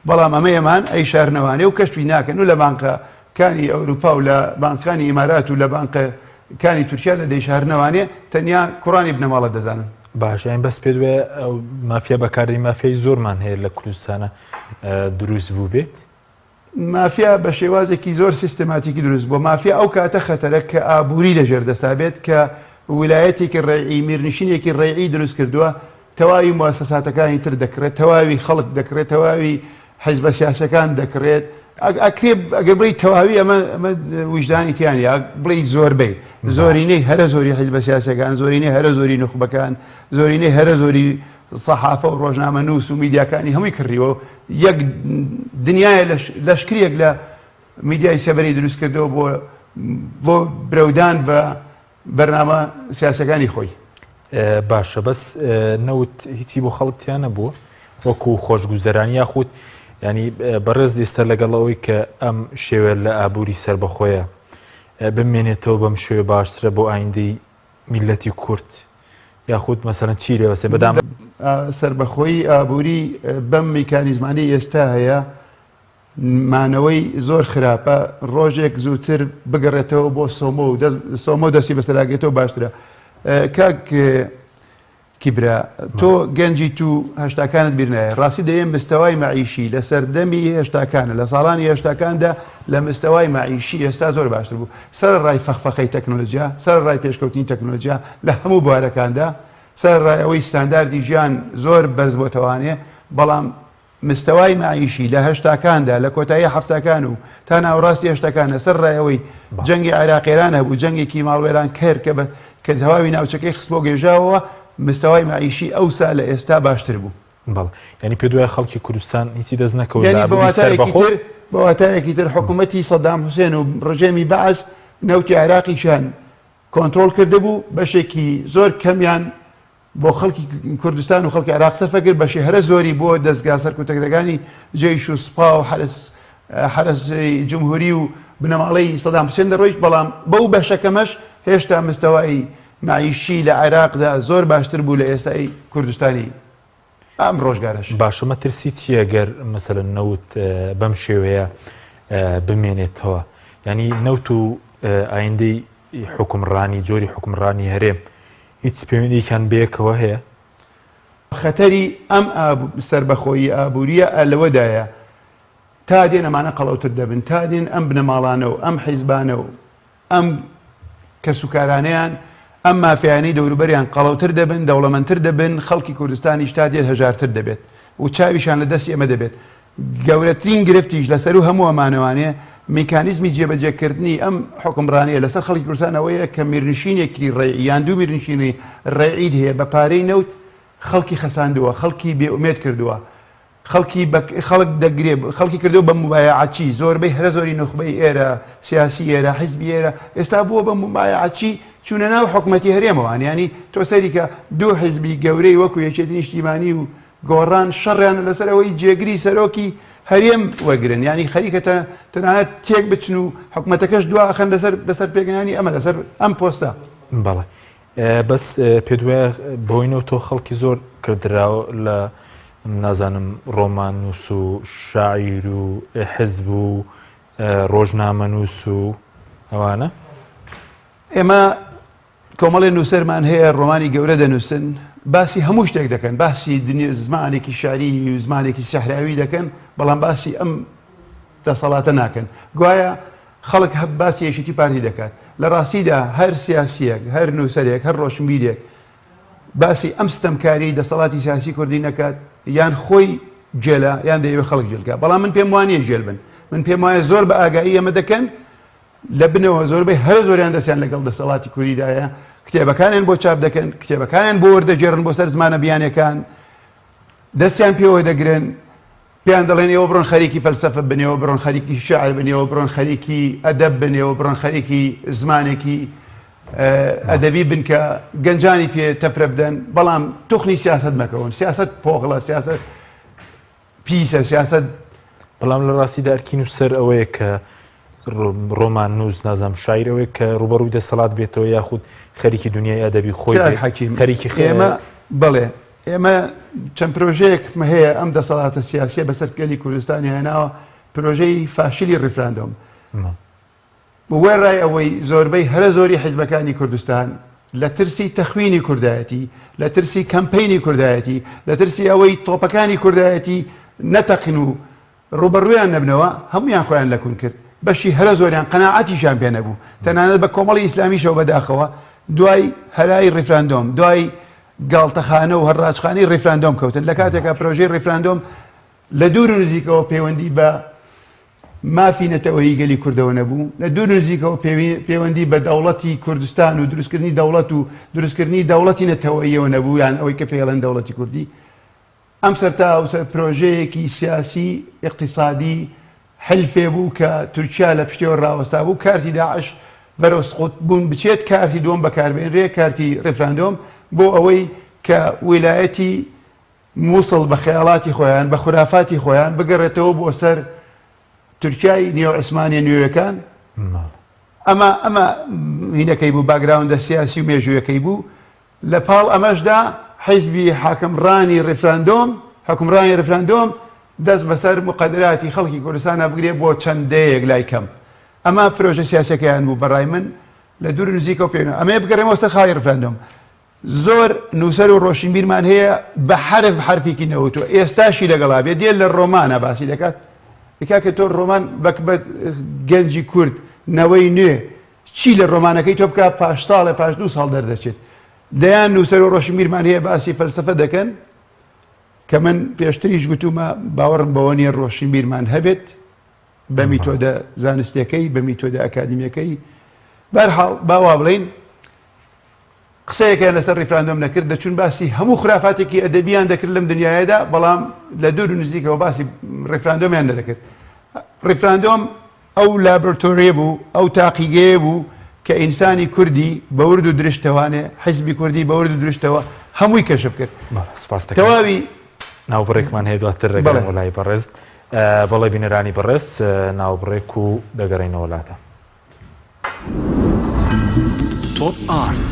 بەڵام ئەمە ئێمان ئەیشارنەوانێ و کەشفی ناکەن و لە بانقە کانی ئەوروپا و لە بانقانی ئیمارات و لە بانقە کانی تورکیادا دەیشارنەوانێ تەنیا کوڕانی بنەماڵە دەزانن. باشە یانی بەس پێت وایە ئەو مافیا بەکاردێنی مافیای زۆرمان هەیە لە کوردستانە دروست بوو بێت؟ مافیا بە شێوازێکی زۆر سیستەماتیکی دروست بووە مافیا ئەو کاتە خەتەرە کە ئابووری لەژێر دەستا بێت کە ولایەتێکی ڕێعی میرنشینێکی ڕێعی دروست کردووە تەواوی موسەساتەکانی تر دەکڕێت، تەواوی خەڵک دەکڕێت، تەواوی حیزبە سیاسەکان دەکڕێت، ئەکرێ ئەگەر بڵێی تەواوی ئەمە ئەمە ویژدانی تیا نییە، بڵێی زۆربەی زۆرینەی هەرە زۆری حیزبە سیاسەکان، زۆرینەی هەرە زۆری نوخبەکان، زۆرینەی هەرە زۆری سەحافە و ڕۆژنامەنووس و میدیاکانی هەمووی کڕیوە و یەک دنیایە لەشکریەک لە میدیای سێبەری دروست کردەوە بۆ بۆ برەودان بە بەرنامە سیاسەکانی خۆی. باشە بەس نەوت هیچی بۆ خەڵک تیا نەبووە وەکو خۆشگوزەرانی یاخود ینی بەڕێز ئێستا لەگەڵ ئەوەی کە ئەم شێوە لە ئابووری سربەخۆیە بمێنێتەوە بەم شێوە باشترە بۆ ئایندەی میلەتی کورد یاخود مەسەرەن چی لێوەسێ بەدام سربەخۆیی ئابووری بەم میکانیزمانی ئێستا هەیە مانەوەی زۆر خراپە ڕۆژێک زووتر بگەڕێتەوە بۆ سۆمۆ و سۆمۆ دەستی بەسەراگێتەوە باشترە کاک کیبرا تۆ گەنجی تو هەشتاکانت بیرنایە ڕاستی دەیەم مستەوای مەعیشی لە سەردەمی هێشتاکانە لە ساڵانی هێشتاکاندا لە مستەوای مەعیشی ئێستا زۆر باشتر بوو سەر ڕای فەخفەخەی تەکنۆلۆژیا سەر ڕای پێشکەوتنی تەکنۆلۆژیا لە هەموو بوارەکاندا سەر ڕای ئەوەی ستانداردی ژیان زۆر بەرز بۆتەوانێ بەڵام مستەوای مەعیشی لە هەشتاکاندا، لە کۆتایی حەفتاکان و تا ناوەڕاستی هەشتاکان لەسەر ڕای ئەوەی جەنگی عێراق ئێران هەبوو، جەنگێکی ماڵوێرانکەر کە بە کە تەواوی ناوچەکەی خستبۆ گێژاوەوە، مستەوای مەعیشی ئەوسا لە ئێستا باشتر بوو. بەڵێ. یانی پێت وایە خەڵکی کوردستان هیچی دەست نەکەوت لە یانی بە ئابووری واتایەکی سەربەخۆ؟ تر بە واتایەکی تر حکوومەتی سەدام حوسێن و ڕژێمی بەعس نەوتی عێراقیشیان کۆنترۆڵ کردبوو، بەشێکی زۆر کەمیان بۆ خەڵکی کوردستان و خەڵکی عێراق سەرفە کرد، بەشی هەرە زۆری بۆ دەزگا سەرکوتەکەرەکانی جەیش و سوپا و حەرەس حەرەسی جمهوری و بنەماڵەی سەدام حوسێن دەڕۆیشت، بەڵام بەو بەشە کەمەش هێشتا مستەوای مەعیشی لە عێراقدا زۆر باشتر بوو لە ئێستای کوردستانی ئەم ڕۆژگارەش. باشە مەترسی چییە گەر مەسەلەن نەوت بەم شێوەیە بمێنێتەوە؟ یانی نەوت و ئایندەی حوکمڕانی جۆری حوکمڕانی هەرێم هیچ پەیوەندیەکیان بەیەکەوە هەیە؟ خەتەری ئەم سەربەخۆیی ئابوورییە لەوەدایە تا دێن ئەمانە قەڵەوتر دەبن، تا دێن ئەم بنەماڵانە و ئەم حیزبانە و ئەم کەسوکارانەیان، ئەم مافیایانەی دەوروبەریان قەڵەوتر دەبن، دەوڵەمەندتر دەبن، خەڵکی کوردستانیش تا دێت هەژارتر دەبێت و چاویشان لە دەستی ئەمە دەبێت. گەورەترین گرفتیش لە سەروو هەموو ئەمانەوانێ میکانیزمی جێبەجێکردنی ئەم حوکمڕانییە لەسەر خەڵکی کوردستان ئەوەیە کە میرنشینێکی ڕەیعی یان دوو میرنشینی ڕەیعیت هەیە بە پارەی نەوت خەڵکی خەساندووە، خەڵکی بێئومێد کردووە. خەڵکی بە خەڵک دەگرێ خەڵکی کردو بە مبایعەچی زۆربەی هەرە زۆری نوخبەی ئێرە سیاسی ئێرە حیزبی ئێرە ئێستا بووە بە مبایعەچی چوونە ناو حکومەتی هەرێمەوان ینی تۆ سەری کە دوو حیزبی گەورەی وەکو یەکێتی نیشتیمانی و گۆڕان شەڕیان لەسەر ئەوەی جێگری سەرۆکی هەرێم وەگرن ینی خەریکە تەنانەت تێک بچن و حکومەتەکەش دوا ئەخەن لەسەر لەسەر پێگەنانی ئەمە لەسەر ئەم پۆستە. بەڵێ بەس پێت وایە بەهۆی نەوتەوە خەڵکی زۆر کردراوە لە نازانم ڕۆماننووس و شاعیر و حزب و ڕۆژنامەنووس و ئەوانە؟ ئێمە کۆمەڵی نووسەرمان هەیە ڕۆمانی گەورە دەنووسن باسی هەموو شتێک دەکەن باسی زمانێکی شاری و زمانێکی سەحراوی دەکەن بەڵام باسی ئەم دەسەڵاتە ناکەن گوایە خەڵک هە باسی یەکێتی پارتی دەکات لە ڕاستیدا هەر سیاسیەک هەر نووسەرێک هەر ڕۆشنبیرێک باسی ئەم ستەمکاریی دەسەڵاتی سیاسی کوردی نەکات یان خۆی گێلە یان دەیەوێت خەڵک گێلکە بەڵام من پێم وانە گێل بن من پێم وایە زۆر بە ئاگایی ئەمە دەکەن لە بنەوە زۆربەی هەرە زۆریان دەستیان لەگەڵ دەسەڵاتی کوردیدایە کتێبەکانیان بۆ چاپ دەکەن کتێبەکانیان بۆ وەردەگێڕن بۆ سەر زمانە بیانەکان دەستیان پێوە دەگرن پێیان دەڵێن ئێوە بڕۆن خەریکی فەلسەفە بن، ئێوە بڕۆن خەریکی شیعر بن، ئێوە بڕۆن خەریکی ئەدەب بن، ئێوە بڕۆن خەریکی زمانێکی ئەدەبی بن کە گەنجانی پێ تەفرە بدەن، بەڵام توخنی سیاسەت مەکەون، سیاسەت پۆخڵە، سیاسەت پیسە، سیاسەت. بەڵام لە ڕاستیدا ئەرکی نووسەر ئەوەیە کە ڕۆماننووس نازانم شاعیر ئەوەیە کە ڕووبەڕووی دەسەڵات بێتەوە یاخود خەریکی دنیای ئەدەبی خۆی کاک بێت حەکیم خەریکی خ... ئێمە بەڵێ ئێمە چەند پرۆژەیەکم هەیە ئەم دەسەڵاتە سیاسیە بەسەر گەلی کوردستانی هێناوە پرۆژەی فاشلی ڕیفراندۆم وێڕای ئەوەی زۆربەی هەرە زۆری حیزبەکانی کوردستان لە ترسی تەخوینی کوردایەتی لە ترسی کەمپینی کوردایەتی لە ترسی ئەوەی تۆپەکانی کوردایەتی نەتەقن و ڕووبەڕوویان نەبنەوە، هەموویان خۆیان لە کون کرد، بەشی هەرە زۆریان قەناعەتیشیان پێ نەبوو، تەنانەت بە کۆمەڵی ئیسلامیشەوە بەداخەوە دوای هەرای ڕیفراندۆم، دوای گاڵتەخانە و هەڕاجخانەی ڕیفراندۆم کەوتن، لە کاتێکا پرۆژەی ڕیفراندۆم لە دوور و نزیکەوە پەیوەندی بە مافی نەتەوەیی گەلی کوردەوە نەبوو، لە دوور و نزیکەوە پەیوەندی بە دەوڵەتی کوردستان و دروستکردنی دەوڵەت و دروستکردنی دەوڵەتی نەتەوەییەوە نەبوو، یان ئەوەی کە پێی ئەڵێن دەوڵەتی کوردی. ئەم سەرتاوسەر پرۆژەیەکی سیاسی ئیقتیسادی حلفێ بوو کە تورکیا لە پشتیەوە ڕاوەستا بوو کارتی داعش بەرەو سقوط بوون بچێت کارتی دووەم بەکاربێنرێ کارتی ڕیفراندۆم بۆ ئەوەی کە ویلایەتی مووسڵ بە خەیاڵاتی خۆیان بە خورافاتی خۆیان بگەڕێتەوە بۆ سەر تورکیای نێو عوسمانیە نوێیەکان ئەمە ئەمە هینەکەی بوو background ە سیاسی و مێژوویەکەی بوو لە پاڵ ئەمەشدا حیزبی حاکمڕانی ڕیفراندۆم، حوکمڕانی ڕیفراندۆم، دەست بەسەر موقەدەراتی خەڵکی کوردستانا بگرێ بۆ چەند دەیەیەک لای کەم. ئەمە پرۆژە سیاسیەکەیان بوو بە ڕای من لە دوور و نزیکەوە پێ ئەمەیە بگەڕێمەوە سەر خاڵی ڕیفراندۆم. زۆر نووسەر و ڕۆشنبیرمان هەیە بە حەرف حەرفێکی نەوتووە ئێستاشی لەگەڵا بێ دێ لە ڕۆمانە باسی دەکات کاکە تۆ ڕۆمان بەک بە گەنجی کورد نەوەی نوێ چی لە ڕۆمانەکەی تۆ بکا پاش ساڵێ پاش دوو ساڵ دەردەچێت دەیان نووسەر و ڕۆشنبیرمان هەیە باسی فەلسەفە دەکەن کە من پێشتریش گوتومە باوەڕم بەوە نییە ڕۆشنبیرمان هەبێت بە میتۆدە زانستیەکەی بە میتۆدە ئەکادیمیەکەی بەرحاڵ باوا بڵین قسەیەکیان لەسەر ڕیفراندۆم نەکرد، دەچوون باسی هەموو خورافاتێکی ئەدەبیان دەکرد لەم دنیایەدا، بەڵام لە دوور و نزیکەوە باسی ڕیفراندۆمیان نەدەکرد. ڕیفراندۆم ئەو laboratory ە بوو، ئەو تاقیگەیە بوو کە ئینسانی کوردی بە ورد و درشتەوانێ، حیزبی کوردی بە ورد و درشتەوە هەمووی کەشف کرد. بەڵێ سپاس دەکەم. تەواوی ناوبڕێکمان هەیە دواتر دەگەڕێمەوە لای بەڕێزت. بەڵێ بینەرانی بەڕێز ناوبڕێک و دەگەڕێینەوە لاتان. تۆپ ئارت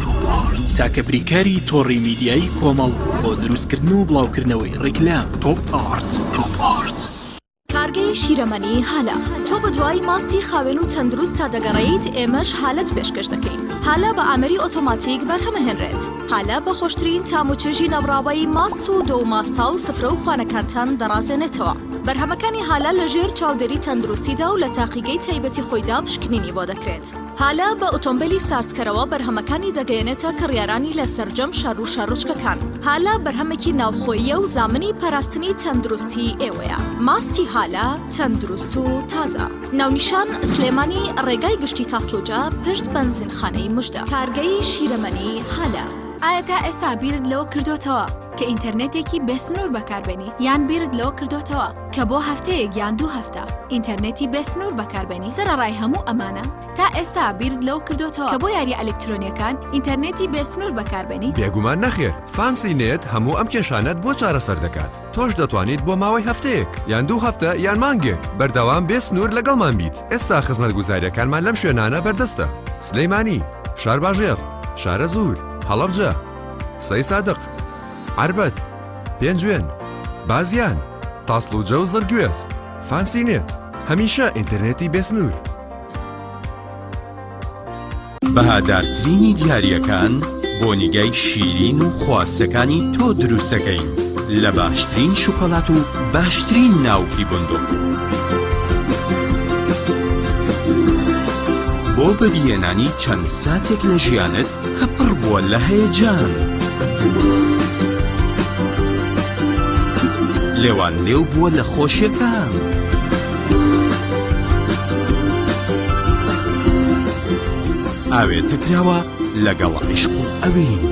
تاکە بریکاری تۆڕی میدیایی کۆمەڵ بۆ دروستکردن و بڵاوکردنەوەی ڕیکلام. تۆپ ئارت. کارگەی. کارگەی شیرەمەنی هالە. تۆ بەدوای ماستی خاوێن و تەندروستتا دەگەڕێیت، ئێمەش هالەت پێشکەش دەکەین. هالە بە ئامێری ئۆتۆماتیک بەرهەمەهێنرێت. هالە بە خۆشترین تام و چێژی نەبڕاوەی ماست و دۆ و ماستاو سفرە و خوانەکانتان دەڕازێنێتەوە. بەرهەمەکانی هالە لەژێر چاودێری تەندروستیدا و لە تاقیگەی تایبەتی خۆیدا پشکنینی بۆ دەکرێت. هالە بە ئۆتۆمبێلی ساردکەرەوە بەرهەمەکانی دەگەیەنێتە کڕیارانی لە سەرجەم شار و شارۆچکەکان. هالە بەرهەمێکی ناوخۆییە و زامنی پاراستنی تەندروستی ئێوەیە. ماستی هالە تەندروست و تازە. ناونیشان، سلێمانی، ڕێگای گشتی تاسڵوجە، پشت بەنزینخانەی مژدە. کارگەی شیرەمەنی هالە. ئایا تا ئێستا بیرت لەوە کردۆتەوە کە ئینتەرنێتێکی بێ سنوور بەکاربێنیت؟ یان بیرت لەوە کردۆتەوە کە بۆ هەفتەیەک یان دوو هەفتە ئینتەرنێتی بێ سنوور بەکاربێنی؟ سەرەڕای هەموو ئەمانە تا ئێستا بیرت لەوە کردۆتەوە کە بۆ یارییە ئەلکترۆنییەکان ئینتەرنێتی بێ سنوور بەکاربێنیت؟ بێگومان نەخێر، فانسی نێت هەموو ئەم کێشانەت بۆ چارەسەر دەکات. تۆش دەتوانیت بۆ ماوەی هەفتەیەک یان دوو هەفتە یان مانگێک بەردەوام بێ سنوور لەگەڵمان بیت. ئێستا خزمەتگوزارییەکانمان لەم شوێنانە بەردەستە، سلێمانی، شارباژێڕ، شارەزوور، هەڵەبجە، سەیسادق، عەربەت، پێنجوێن، بازیان، تاسڵوجە و زڕگوێز. فانسی نێت، هەمیشە ئینتەرنێتی بێ سنوور. بەهادارترینی دیارییەکان بۆ نیگای شیرین و خواستەکانی تۆ دروستەکەین لە باشترین شوکۆلات و باشترین ناوکی بندق. بۆ بەدیهێنانی چەند ساتێک لە ژیانت کە پڕ بووە لە هەیەجان. لێوان لێو بووە لە خۆشیەکان. ئاوێتە کراوە لەگەڵ عیشق و ئەوین.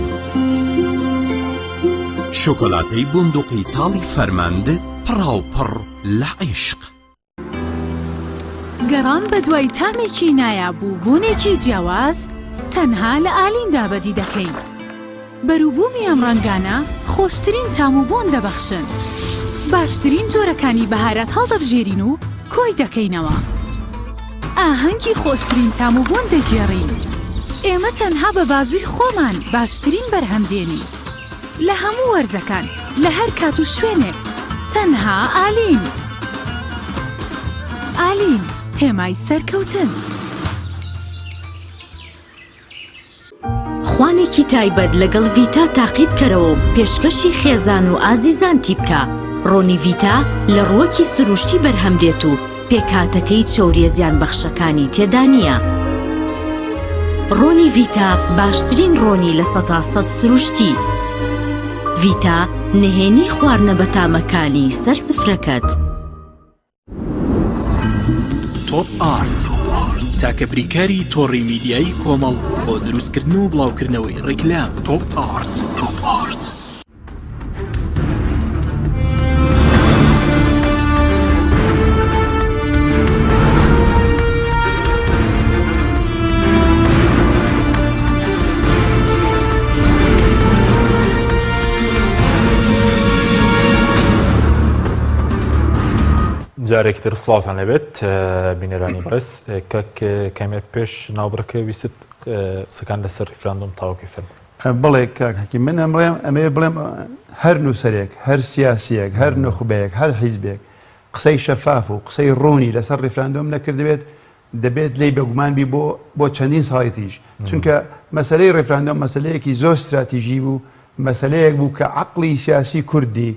شۆکۆلاتەی بوندوقی تاڵی فەرمەند پڕاوپڕ لە عیشق. گەڕان بەدوای تامێکی نایاب و بۆنێکی جیاواز تەنها لە ئالیندا بەدی دەکەین. بەروبوومی ئەم ڕەنگانە خۆشترین تام و بۆن دەبەخشن. باشترین جۆرەکانی بەهارات هەڵدەبژێرین و کۆی دەکەینەوە. ئاهەنگی خۆشترین تام و بۆن دەگێڕین. ئێمە تەنها بە بازووی خۆمان باشترین بەرهەم دێنین. لە هەموو وەرزەکان، لە هەر کات و شوێنێک، تەنها ئالین. ئالین، هێمای سەرکەوتن. خوانێکی تایبەت لەگەڵ ڤیتا تاقی بکەرەوە و پێشکەشی خێزان و ئازیزانتی بکە، ڕۆنی ڤیتا لە ڕووەکی سروشتی بەرهەم دێت و پێکهاتەکەی چەوریە زیانبەخشەکانی تێدا نییە. ڕۆنی ڤیتا باشترین ڕۆنی 100% سروشتی. ڤیتا نهێنی خواردنە بەتامەکانی سەر سفرەکەت. تۆپ ئارت تاکە بریکاری تۆڕی میدیایی کۆمەڵ بۆ دروستکردن و بڵاوکردنەوەی ڕیکلام تۆپ ئارت تۆپ ئارت. جارێکی تر سڵاوتان لەبێت بینەرانی بەڕێز کاک کامێر پێش ناوبڕەکە ویست قسەکان لەسەر ریفراندۆم تاوەکەی فەرموو. بەڵێ کاک حەکیم من ئەمڕێم ئەمەوێ بڵێم هەر نووسەرێک هەر سیاسیەک هەر نوخبەیەک هەر حیزبێک قسەی شەفاف و قسەی ڕوونی لەسەر ڕیفراندۆم نەکردبێت دەبێت لێی بەگومان بی بۆ بۆ چەندین ساڵی تریش چونکە مەسلەی ڕیفراندۆم مەسلەیەکی زۆر استراتیژی بوو مەسلەیەک بوو کە عقلی سیاسی کوردی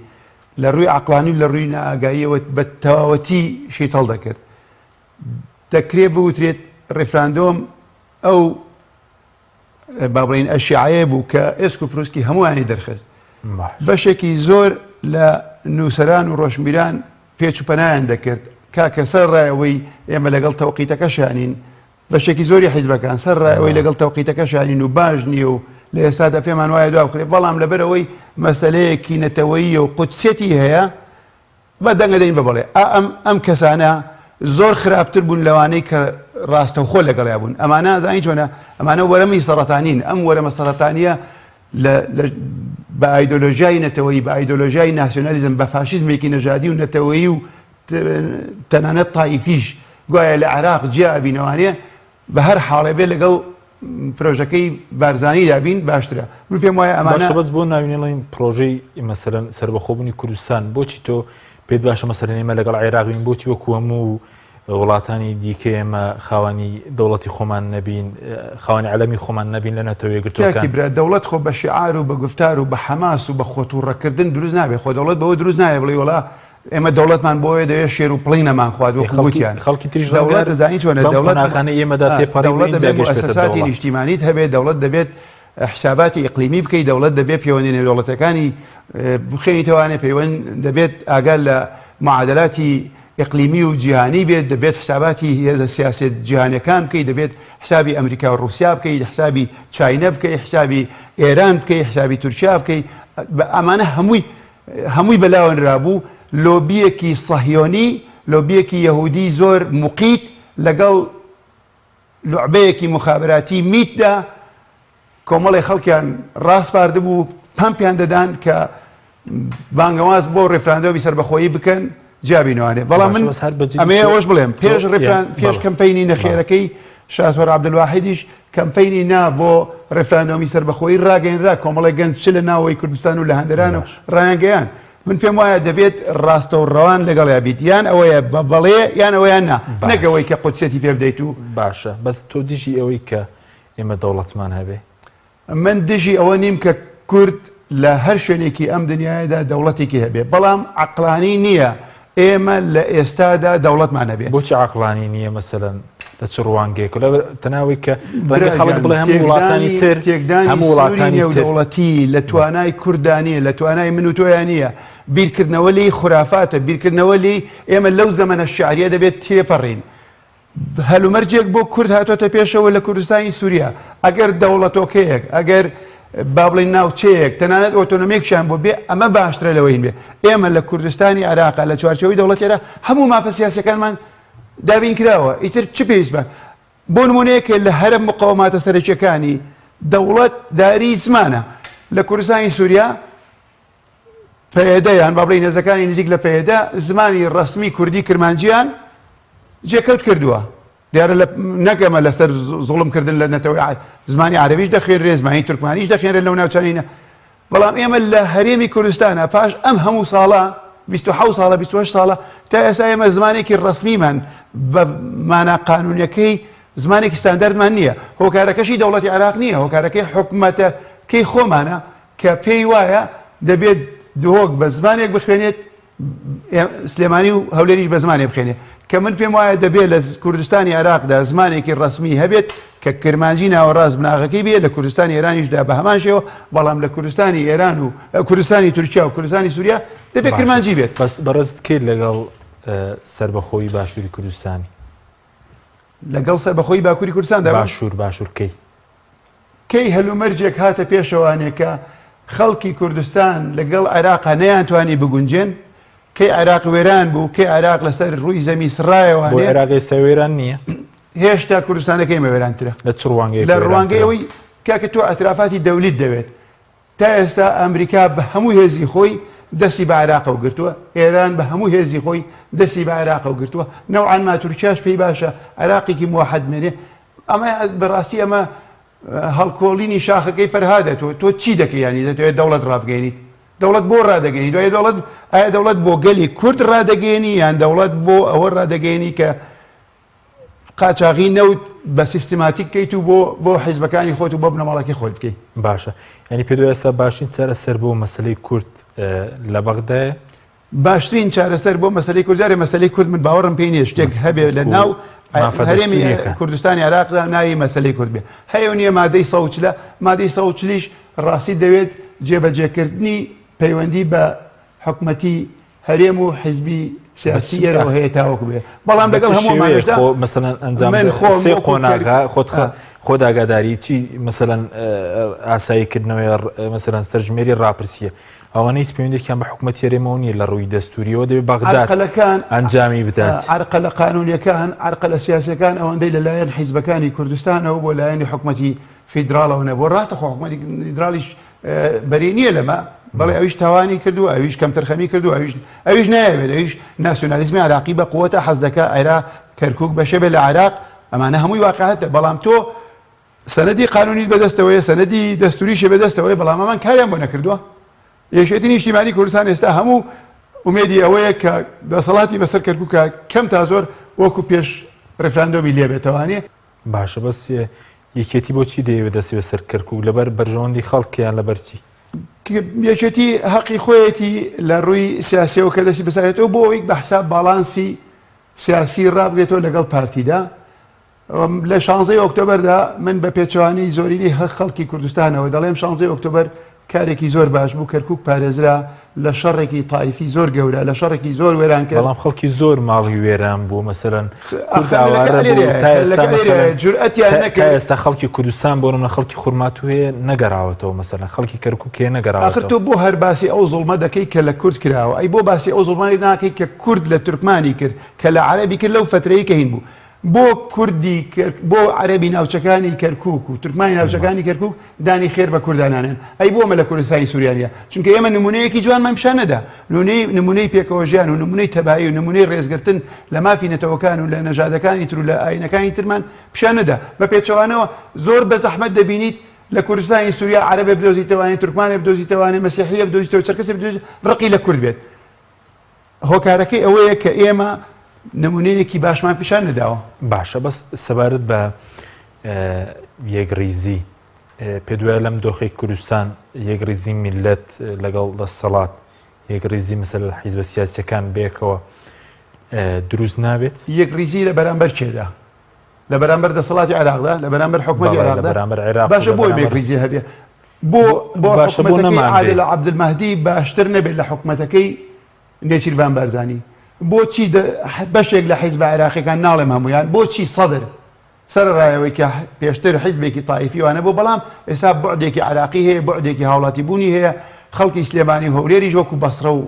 لە ڕووی عقلانی و لە ڕووی نائاگاییەوە بە تەواوەتی شیتەڵ دەکرد دەکرێت بوترێت ڕیفراندۆم ئەو با بڵێین ئەشیعەیە بوو کە ئێسک و پروسکی هەمووانی دەرخست بەشێکی زۆر لە نووسەران و ڕۆشنبیران پێچ و پەنایان دەکرد کاکە سەر ڕایەوەی ئێمە لەگەڵ تەوقیتەکەشانین بەشێکی زۆری حیزبەکان سەر ڕایەوەی لەگەڵ تەوقیتەکەشانین و باش نییە و لە ئێستادا پێمان وایە دوا بخرێت بەڵام لەبەرەوەی مەسلەیەکی نەتەوەیی و قودسێتی هەیە بە دەنگ ئەدەین بە بەڵێ. ئا ئەم ئەم کەسانە زۆر خراپتر بوون لەوانەی کە ڕاستەوخۆ لەگەڵیا بوون. ئەمانە ئەزانی چۆنە؟ ئەمانە وەرەمی سەڕەتانین. ئەم وەرەمە سەڕەتانییە لە لە بە ئایدۆلۆژیای نەتەوەیی، بە ئایدۆلۆژیای ناسیۆنالیزم، بە فاشیزمێکی نەژادی و نەتەوەیی و تەنانەت تایفیش گوایە لە عێراق جیا ئەبینەوانێ بە هەر حاڵێ بێ لەگەڵ پرۆژەکەی بارزانیدا بین باشترە من پێم وایە ئەمانە باشە بەس بۆ ناوی نەڵێین پرۆژەی مەسەلەن سەربەخۆبوونی کوردستان بۆچی تۆ. پێت باشە مەسەلەن ئێمە لەگەڵ عێراق بین بۆچی وەکو هەموو وڵاتانی دیکە ئێمە خاوەنی دەوڵەتی خۆمان نەبین خاوەنی عەلەمی خۆمان نەبین لە نەتەوە یەکگرتووەکان؟ کاکی برا دەوڵەت خۆ بە شیعار و بە گوفتار و بە حەماس و بە خۆتوڕەکردن دروست نابێ خۆ دەوڵەت بەوە دروست نایە بڵێی وەڵا ئێمە دەوڵەتمان بۆیە دەوێ شێر و پڵنگ نەمانخوات وەکو وتیان خەڵکی تریش دەوڵەت دەزانی چۆنە بەم دەوڵەت قۆناغانەی ئێمەدا تێپەڕی دەوڵەت ئینجا دەبێت گەشتێتە موئەسەساتی دەوڵەت. نیشتیمانیت هەبێت دەوڵەت دەبێت حساباتی ئیقلیمی بکەی دەوڵەت دەبێت پەیوەندی نێودەوڵەتەکانی بخێنیتەوانێ پەیوەند دەبێت ئاگا لە معادلاتی ئیقلیمی و جیهانی بێت دەبێت حساباتی هێزە سیاسیە جیهانیەکان بکەی دەبێت حسابی ئەمریکا و ڕوسیا بکەی حسابی چاینا بکەی حسابی ئێران بکەی حسابی تورکیا بکەی ئەمانە هەمووی هەمووی بەلاوە نرابوو لۆبیەکی سەهیۆنی لۆبیەکی یەهودی زۆر مقیت لەگەڵ لوعبەیەکی موخابراتی میتدا کۆمەڵی خەڵکیان ڕاسپاردبوو پەمپیان دەدان کە بانگەواز بۆ ڕێفراندۆمی سەربەخۆیی بکەن جیابینەوانێ بەڵام من ئەمەیە ئەوەش بڵێم پێش ڕێفران پێش کەمپینی نەخێرەکەی شاسوار عەبدولواحیدیش کەمپینی نا بۆ ڕێفراندۆمی سەربەخۆیی ڕاگەیەنرا کۆمەڵی گەنج چ لە ناوەوەی کوردستان و لە هەندەران و ڕایانگەیان من پێم وایە دەبێت ڕاستە و ڕەوان لەگەڵیا بیت یان ئەوەیە بە بەڵێ یان ئەوەیان نا نەک ئەوەی کە قودسیەتی پێ بدەیت و باشە بەس تۆ دژی ئەوەی کە ئێمە دەوڵەتمان هەبێ؟ من دژی ئەوە نیم کە کورد لە هەر شوێنێکی ئەم دنیایەدا دەوڵەتێکی هەبێ بەڵام عەقڵانی نییە ئێمە لە ئێستادا دەوڵەتمان هەبێ. بۆچی عەقڵانی نییە مەسەلەن لە چ ڕوانگەیەک لەبەر تەناوەی کە ڕەنگە خەڵک بڵێ هەموو وڵاتانی تر تێکدانی هەموو سنووری وڵاتانی تر نێودەوڵەتی لە توانای کورددا نییە لە توانای من و تۆیا نییە بیرکردنەوە لێی خورافاتە بیرکردنەوە لێی ئێمە لەو زەمەنە شیعریە دەبێت تێپەڕین هەلومەرجێک بۆ کورد هاتۆتە پێشەوە لە کوردستانی سووریا ئەگەر دەوڵەتۆکەیەک ئەگەر با بڵێین ناوچەیەک تەنانەت ئۆتۆنۆمیەکیان بۆ بێ ئەمە باشترە لەوەین بێ ئێمە لە کوردستانی عێراقا لە چوارچێوەی دەوڵەتی عێراق هەموو مافە سیاسەکانمان دابین کراوە ئیتر چ پێویست بە بۆ نمونەیەکە لە هەرە مقاوماتە سەرەکیەکانی دەوڵەت داری زمانە لە کوردستانی سووریا پەیەدە یان با بڵێین هێزەکانی نزیک لە پەیەدە زمانی ڕەسمی کوردی کرمانجیان جێکەوت کردووە دیارە لە نەک ئەمە لەسەر زوڵم کردن لە نەتەوەی زمانی عەرەبیش دەخوێنرێ زمانی تورکمانیش دەخوێنرێ لەو ناوچانینە بەڵام ئێمە لە هەرێمی کوردستانە پاش ئەم هەموو ساڵە 26 ساڵە 28 ساڵە تا ئێستا ئێمە زمانێکی ڕەسمیمان بە مانا قانونیەکەی زمانێکی ستانداردمان نییە هۆکارەکەشی دەوڵەتی عێراق نییە هۆکارەکەی حکومەتەکەی خۆمانە کە پێی وایە دەبێت دهۆک بە زمانێک بخوێنێت سلێمانی و هەولێریش بە زمانێ بخوێنێت کە من پێم وایە دەبێت لە کوردستانی عێراقدا زمانێکی ڕەسمی هەبێت کە کرمانجی ناوەڕاست بناغەکەی بێ لە کوردستانی ئێرانیشدا بە هەمان شێوە بەڵام لە کوردستانی ئێران و کوردستانی تورکیا و کوردستانی سووریا دەبێت کرمانجی بێت بەس بەڕێزت کەی لەگەڵ سەربەخۆیی باشووری کوردستانی؟ لەگەڵ سەربەخۆیی باکووری کوردستاندا بم؟ باشوور باشوور کەی؟ کەی هەلومەرجێک هاتە پێشەوانێ کە خەڵکی کوردستان لەگەڵ عێراقا نەیانتوانی بگونجێن؟ کەی عێراق وێران بوو؟ کەی عێراق لەسەر ڕووی زەمی سڕایەوانێ؟ بۆ عێراق ئێستا وێران نییە؟ هێشتا کوردستانەکەی ئێمە وێرانترە. لە چ ڕوانگەیەک لە ڕوانگەی ئەوەی کاکە تۆ ئەترافاتی دەولیت دەوێت. تا ئێستا ئەمریکا بە هەموو هێزی خۆی دەستی بە عێراقەوە گرتووە، ئێران بە هەموو هێزی خۆی دەستی بە عێراقەوە گرتووە، نەوعەن ما تورکیاش پێی باشە عێراقێکی موەحەد بمێنێ. ئەمە بەڕاستی ئەمە هەڵکۆڵینی شاخەکەی فەرهادە تۆ تۆ چی دەکەی ینی دەتەوێت دەوڵەت ڕابگەێنیت دەوڵەت بۆ ڕادەگەێنی دوای دەوڵەت ئایا دەوڵەت بۆ گەلی کورد ڕادەگەێنی یان دەوڵەت بۆ ئەوە ڕادەگەێنی کە قاچاغی نەوت بە سیستماتیک کەیت و بۆ بۆ حیزبەکانی خۆت و بۆ بنەماڵەکەی خۆت بکەیت. باشە یعنی پێ ئێستا باشترین چارەسەر بۆ مەسلەی کورد لە بەغدایە؟ باشترین چارەسەر بۆ مەسلەی کورد جارێ مەسلەی کورد من باوەڕم پێی نییە شتێک هەبێ لە ناو هەرێمی کوردستانی عێراقدا ناوی مەسلەی کورد بێ هەیە و نییە مادەی سەوچلە مادەی سەوچلیش ڕاستی دەوێت جێبەجێکردنی پەیوەندی بە حکومەتی هەرێم و حزبی سیاسی ئێرەوە هەیە تاوەکو بێ بەڵام لەگەڵ هەموو ئەمانەشدا خۆ مەسەلەن ئەنجام من خۆم سێ وەکو قۆناغە خۆت ئا. خۆت ئاگاداری چی مەسەلەن ئاساییکردنەوەی مەسەلەن سەرژمێری ڕاپرسیە ئەوانە هیچ پەیوەندێکیان بە حکومەتی هەرێمەوە نییە لە ڕووی دەستوریەوە دەبێت بەغداد عەرقەلەکان ئەنجامی بدات عەرقەلە قانونیەکان عەرقەلە سیاسیەکان ئەوەندەی لەلایەن حیزبەکانی کوردستانەوە بۆ لایەنی حکومەتی فیدراڵەوە نەبووە ڕاستە خۆ حکومەتی فیدراڵیش بەری نییە لەمە بەڵێ ئەویش تاوانی کردووە ئەویش کەمتەرخەمی کردووە ئەویش ئەویش نایەوێت ئەویش ناسیۆنالیزمی عراقی بە قوتە حەز دەکا عێراق کەرکک بەشێ بێ لە عراق ئەمانە هەمووی واقعەتە بەڵام تۆ سەنەدی قانونیت بەدەستەوەیە سەنەدی دەستوریشی بەدەستەوەی بەڵام ئەمان کاریان بۆ نەکردووە یەکێتی نیشتیمانی کوردستان ئێستا هەموو ئومێدی ئەوەیە کە دەسەڵاتی بەسەر کەرکووکە کەم تا زۆر وەکو پێش ڕیفراندۆمی لێبێتەوانێ. باشە بەس یەکێتی بۆچی دەیەوێت دەستی بەسەر کەرکوک لەبەر بەرژەوەندی خەڵک یان لەبەر چی؟ یەکێتی هەقی خۆیەتی لە ڕووی سیاسیەوە کە دەستی بەسەرێتەوە بۆ ئەوەی بە حساب باڵانسی سیاسی ڕابگرێتەوە لەگەڵ پارتیدا لە شانزەی ئۆکتۆبەردا من بە پێچەوانەی زۆرینەی خەڵکی کوردستانەوە دەڵێم شانزەی ئۆکتۆبەر کارێکی زۆر باش بوو کەرکک پارێزرا لە شەڕێکی تایفی زۆر گەورە لە شەڕێکی زۆر وێران کرد بەڵام خەڵکی زۆر ماڵی وێران بوو مەسەرەن ئێستا خەڵکی کوردستان بۆ منە خەڵکی خورماتوو هەیە نەگەراوەتەوە مەسەلەن خەڵکی کەرکک هەیە نەگەراوەتەوە تۆ بۆ هەر باسی ئەو زوڵمە دەکەی کە لە کورد کراوە ئەی بۆ باسی ئەو زوڵمانی ناکەی کە کورد لە تورکمانی کرد کە لە عەربی کرد لەو فترەی کە هین بوو بۆ کوردی بۆ عەرەبی ناوچەکانی کەرکوک و تورکمانی ناوچەکانی کەرکوک دانی خێر بە کوردان نانێن ئەی بۆ ئەمە لە کوردستانی سووریا نییە چونکە ئێمە نمونەیەکی جوانمان پیشان نەدا نمونەی نمونەی پێکەوە ژیان و نمونەی تەبایی و نمونەی ڕێزگرتن لە مافی نەتەوەکان و لە نەژادەکانی تر و لە ئاینەکانی ترمان پیشان نەدا بە پێچەوانەوە زۆر بە زەحمەت دەبینیت لە کوردستانی سووریا عەرەبێ بدۆزیتەوانێ تورکمانێ بدۆزیتەوانێ مەسیحیە بدۆزیتەوە چەرکەسێ بدۆزیتەوە ڕقی لە کورد بێت هۆکارەکەی ئەوەیە کە ئێمە نمونەیەکی باشمان پیشان نەداوە. باشە بەس سەبارەت بە یەکڕیزی پێت وایە لەم دۆخی کوردستان یەکڕیزی میللەت لەگەڵ دەسەڵات یەکڕیزی مەسەلەن حیزبە سیاسیەکان بەیەکەوە دروست نابێت؟ یەکڕیزی لە بەرامبەر کێدا؟ لە بەرامبەر دەسەڵاتی عێراقدا لە بەرامبەر حکومەتی عێراقدا بەرامبەر عێراق باشە بۆ یەکڕیزی هەبێ بۆ بۆ حکومەتەکەی عادل عەبدولمەهدی باشتر نەبێت لە حکومەتەکەی نێچیرڤان بارزانی بۆچی بەشێک لە حیزبە عێراقیەکان ناڵێم هەمویان بۆچی سەدر سەرەڕایەوەی کە پێشتر حیزبێکی تایفی وانە بۆ بەڵام ئێستا بعدێکی عراقی هەیە بعدێکی هاوڵاتی بوونی هەیە خەڵکی سلێمانی و هەولێریش وەکو بەسرە و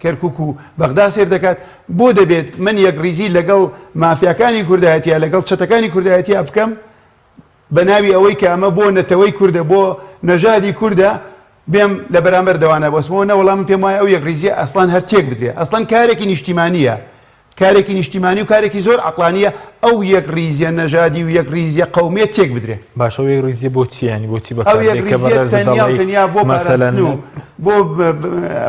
کەرکک و بەغدا سێر دەکات بۆ دەبێت من یەکڕیزی لەگەڵ مافیاکانی کوردایەتە لەگەڵ چەتەکانی کوردایەتیا بکەم بە ناوی ئەوەی کە ئەمە بۆ نەتەوەی کوردە بۆ نەژادی کوردە بێم لە بەرامبەر دەوانە بۆسمەوە نەوەڵام من پێم وایە ئەو یەکڕیزیە ئەسڵان هەر تێک بدرێ ئەسڵەن کارێکی نیشتیمانیە کارێکی نیشتیمانی و کارێکی زۆر عەقڵانیە ئەو یەکڕیزیە نەژادی و یەکڕیزیە قەومیە تێک بدرێ. باشە ئەو یەکڕیزیە بۆ چیە یانی بۆچی ئەو بەکار دێ کە یەکڕیزیە بەڕێزت تەنیا و دەڵێی تەنیا بۆ مەسەلەن پاراستن و بۆ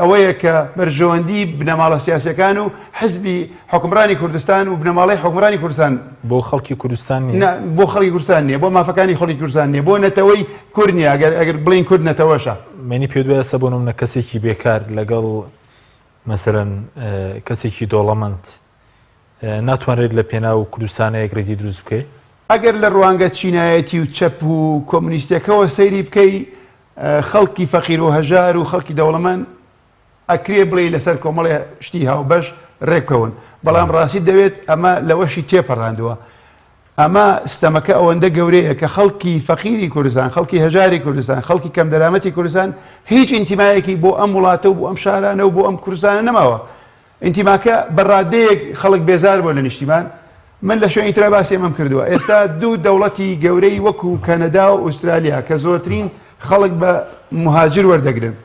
ئەوەیە کە بەرژەوەندی بنەماڵە سیاسیەکان و حزبی حوکمڕانی کوردستان و بنەماڵەی حوکمڕانی کوردستان. بۆ خەڵکی کوردستان نییە؟ نا بۆ خەڵکی کوردستان نییە، بۆ مافەکانی خەڵکی کوردستان نییە، بۆ نەتەوەی کورد نییە، ئەگەر ئەگەر بڵێین کورد نەتەوەشە. مەنی پێت وایە ئێستا بۆ نمونە کەسێکی بێکار لەگەڵ مەسەلەن کەسێکی دۆڵەمەند ناتوانرێت لە پێناو کوردستانە یەکڕیزی دروست بکەی؟ ئەگەر لە ڕوانگە چینایەتی و چەپ و کۆمونیستەکەوە سەیری بکەی خەڵکی فەقیر و هەژار و خەڵکی دەوڵەمەند ئەکرێ بڵێی لەسەر کۆمەڵێ شتی هاوبەش ڕێککەون، بەڵام ڕاستیت دەوێت ئەمە لەوەشی تێپەڕاندووە. ئەمە ستەمەکە ئەوەندە گەورەیە کە خەڵکی فەقیری کوردستان، خەڵکی هەژاری کوردستان، خەڵکی کەمدەرامەتی کوردستان هیچ ئینتیمایەکی بۆ ئەم وڵاتە و بۆ ئەم شارانە و بۆ ئەم کوردستانە نەماوە. ئینتیماکە بە ڕادەیەک خەڵک بێزار بووە لە نیشتیمان. من لە شوێنی ترا باسی ئەمەم کردووە. ئێستا دوو دەوڵەتی گەورەی وەکو کەنەدا و ئوسترالیا کە زۆرترین خەڵک بە موهاجر وەردەگرن،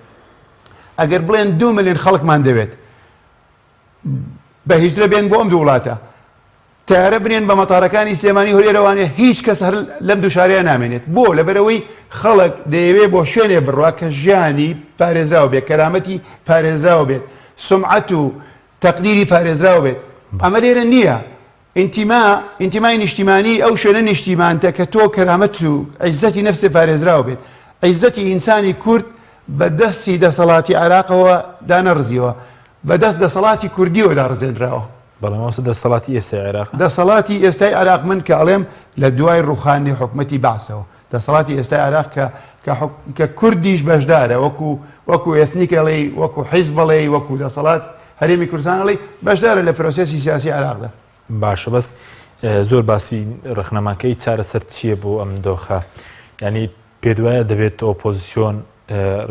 ئەگەر بڵێن دوو ملیۆن خەڵکمان دەوێت بە هیجرە بێن بۆ ئەم دوو وڵاتە تارە بنێن بە مەتارەکانی سلێمانی هەولێرەوانێ هیچ کەس هەر لەم دوو شارەیە نامێنێت بۆ لەبەرەوەی خەڵک دەیەوێ بۆ شوێنێ بڕوا کە ژیانی پارێزراو بێت کەرامەتی پارێزراو بێت سمعەت و تەقدیری پارێزراو بێت ئەمە لێرە نییە ئینتیما، ئینتیمای نیشتیمانی ئەو شوێنە نیشتیمانتە کە تۆ کەرامەت و عیزەتی نەفست پارێزراو بێت. عیزەتی ئینسانی کورد بە دەستی دەسەڵاتی عێراقەوە دانەڕزیوە، بە دەست دەسەڵاتی کوردیەوە داڕزێنراوە. بەڵێ مامۆستا دەستەڵاتی ئێستای عێراق؟ دەسەڵاتی ئێستای عێراق من کە ئەڵێم لە دوای ڕووخانی حکومەتی بەعسەوە دەسەڵاتی ئێستای عێراق کە کە کە کوردیش بەشدارە وەکو وەکو ئێثنیک ئەڵێی وەکو حیزب ئەڵێی وەکو دەسەڵات هەرێمی کوردستان ئەڵێی بەشدارە لە پرۆسێسی سیاسی عێراقدا. باشە بەس زۆر باسی ڕەخنەمانکەی چارەسەر چییە بۆ ئەم دۆخە یعنی پێت وایە دەبێت ئۆپۆزیسیۆن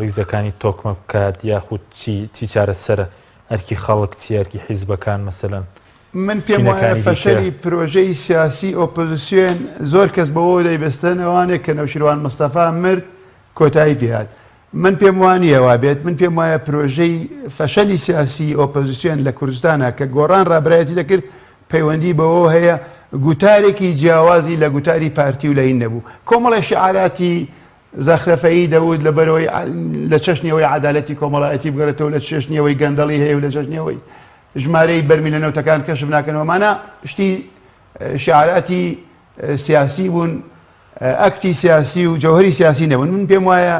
ڕیزەکانی تۆکمە بکات یاخود چی چی چارەسەرە ئەرکی خەڵک چی ئەرکی حیزبەکان مەسەلەن من پێم وایە فەشەلی پرۆژەی سیاسی ئۆپۆزیسیۆن زۆر کەس بەوە دەیبەستن ئەوانێک کە نەوشیروان مستەفا مرد کۆتایی پێهات من پێم وانییە وابێت من پێم وایە پرۆژەی فەشەلی سیاسی ئۆپۆزیسیۆن لە کوردستانە کە گۆڕان ڕابرایەتی دەکرد پەیوەندی بەوە هەیە گوتارێکی جیاوازی لە گوتاری پارتی و لەین نەبوو کۆمەڵی شعاراتی زەخرەفەیی دەوت لەبەرەوەی لە چەشنی ئەوەی عەدالەتی کۆمەڵایەتی بگەڕێتەوە لە چەشنی ئەوەی گەندەڵی هەیە و لە چەشنی ئەوەی ژمارەی بەرمیلە نەوتەکان کەشف ناکەنەوە مانا شتی شعاراتی سیاسی بوون ئەکتی سیاسی و جەوهری سیاسی نەبوون من پێم وایە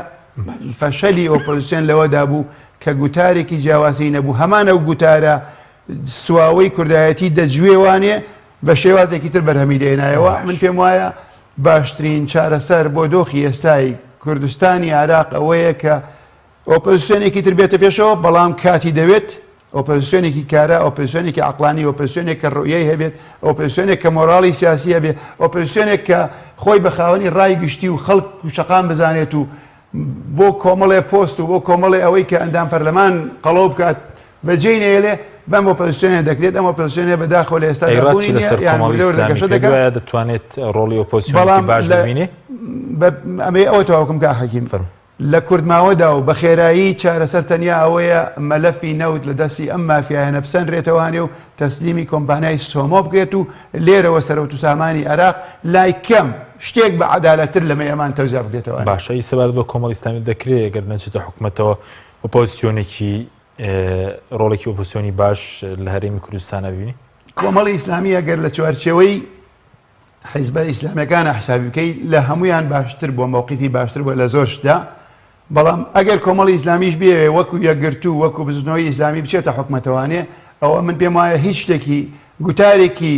فەشەلی ئۆپۆزیسیۆن لەوەدا بوو کە گوتارێکی جیاوازی نەبوو هەمان ئەو گوتارە سواوەی کوردایەتی دەجوێوانێ بە شێوازێکی تر بەرهەمی دێنایەوە من پێم وایە باشترین چارەسەر بۆ دۆخی ئێستای کوردستانی عێراق ئەوەیە کە ئۆپۆزسیۆنێکی تر بێتە پێشەوە، بەڵام کاتی دەوێت، ئۆپۆزسیۆنێکی کارا، ئۆپۆزسیۆنێکی عەقڵانی، ئۆپۆزسیۆنێک کە ڕوئیای هەبێت، ئۆپۆزسیۆنێک کە مۆراڵی سیاسی هەبێت، ئۆپۆزسیۆنێک کە خۆی بە خاوەنی ڕای گشتی و خەڵک و شەقام بزانێت و بۆ کۆمەڵێ پۆست و بۆ کۆمەڵێ ئەوەی کە ئەندام پەرلەمان قەڵەو بکات بەجێی نەیەلێ، بەم ئۆپۆزسیۆنە دەکرێت، ئەم ئۆپۆزسیۆنە بەداخەوە لە ئێستادا ئەی ڕات بوونی چی نییە لەسەر یان کۆمەڵی وردە وردە ئیسلامی گەشە پێت دەکات. وایە دەتوانێت ڕۆڵی ئۆپۆزسیۆنێکی بەڵام باش لە ببینێ؟ بە ئەمەی ئەوە تەواو بکەم کاک حەکیم. فەرموو. لە کورتماوەدا و بە خێرایی چارەسەر تەنیا ئەوەیە مەلەفی نەوت لە دەستی ئەم مافیایانە بسەنرێتەوانێ و تەسلیمی کۆمپانیای سۆمۆ بکرێت و لێرەوە سەرەوت و سامانی عێراق لای کەم شتێک بە عەدالەتتر لەمەی ئەمان تەوزیع بکرێتەوانێ. باشە ئی سەبارەت بە کۆمەڵی ئیسلامی دەکرێ گەر نەچێتە حکومەتەوە ئۆپۆزسیۆنێکی ڕۆڵێکی ئۆپۆزسیۆنی باش لە هەرێمی کوردستانە ببینی؟ کۆمەڵی ئیسلامی ئەگەر لە چوارچێوەی حیزبە ئیسلامیەکانە حسابی بکەی لە هەمویان باشتر بووە مەوقیفی باشتر بووە لە زۆر شتدا بەڵام ئەگەر کۆمەڵی ئیسلامیش بێوێ وەکو یەکگرتوو وەکو بزوتنەوەی ئیسلامی بچێتە حکومەتەوانێ ئەوە من پێم وایە هیچ شتێکی گوتارێکی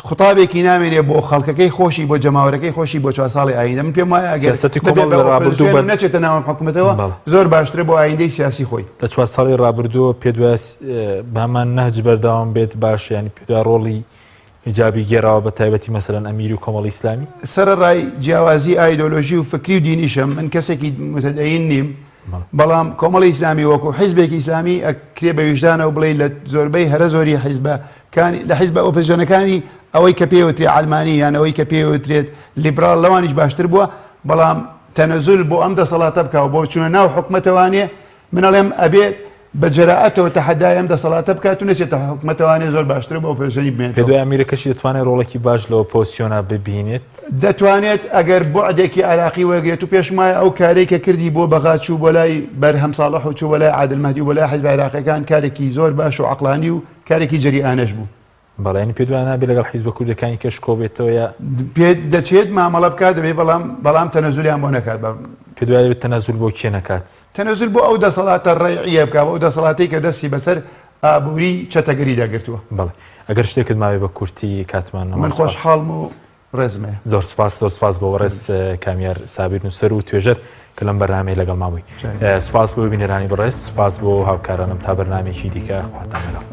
خطابێکی نامێنێ بۆ خەڵکەکەی خۆشی بۆ جەماوەرەکەی خۆشی بۆ چوار ساڵی ئایندە من پێم وایە ئەگەر سیاسەتی کۆمەڵ لە ڕابردوو بە نەچێتە ناوم حکومەتەوە زۆر باشترە بۆ ئایندەی سیاسی خۆی لە چوار ساڵی ڕابردووە پێت وایە بە هەمان نەهج بەردەوام بێت باش ینی پێت وایە ڕۆڵی ئیجابی گێراوە بە تایبەتی مەسەلەن ئەمیری و کۆمەڵی ئیسلامی؟ سەرەڕای جیاوازی ئایدۆلۆژی و فکری و دینیشم من کەسێکی متدەین نیم بەڵام کۆمەڵی ئیسلامی وەکو حیزبێکی ئیسلامی ئەکرێ بە ویژدانەوە بڵێ لە زۆربەی هەرە زۆری حیزبەکانی لە حیزبە ئۆپۆزیسیۆنەکانی ئەوەی کە پێوترێ عەلمانی یان ئەوەی کە پێوترێت لیبراڵ لەوانیش باشتر بووە بەڵام تەنەزول بۆ ئەم دەسەڵاتە بکە و بۆ چوونە ناو حکومەتەوانێ من ئەڵێم ئەبێت بە جەرائەتەوە تەحەدای ئەم دەسەڵاتە بکات و نەچێتە حکومەتەوانێ زۆر باشترە بۆ ئۆپۆزسیۆنی بمێنێتەوە. پێت وایە ئەمیرەکەشی دەتوانێت ڕۆڵێکی باش لە ئۆپۆزسیۆنا ببینێت؟ دەتوانێت ئەگەر بوعدێکی عێراقی وەرگرێت و پێشم وایە ئەو کارەی کە کردی بۆ بەغا چوو بۆ لای بەرهەم ساڵح و چوو بۆ لای عادل مەهدی و بۆ لای حیزبە عێراقیەکان کارێکی زۆر باش و عەقڵانی و کارێکی جەریئانەش بوو. بەڵێ یانی پێت وایە نابێت لەگەڵ حیزبە کوردەکانی کەش کۆبێتەوە یا؟ پێت دەچێت مامەڵە بکات دەبێت بەڵام بەڵام تەنەزولیان بۆ نەکات بە. پێت وایە دەبێت تەنەزول بۆ کێ نەکات؟ تەنەزول بۆ ئەو دەسەڵاتە ڕەیعیە بکات ئەو دەسەڵاتەی کە دەستی بەسەر ئابووری چەتەگەریدا گرتووە. بەڵێ ئەگەر شتێکت ماوێ بە کورتی کاتمان نەما. من خۆشحاڵم و ڕێزم هەیە. زۆر سوپاس زۆر سوپاس بۆ بەڕێز کامیار سابیر نووسەر و توێژەر کە لەم بەرنامەی لەگەڵمان بووی. سوپاس بۆ بینەرانی بەڕێز سوپاس بۆ هاوکارانم تا بەرنامەیەکی دیکە خواتان لەگەڵ.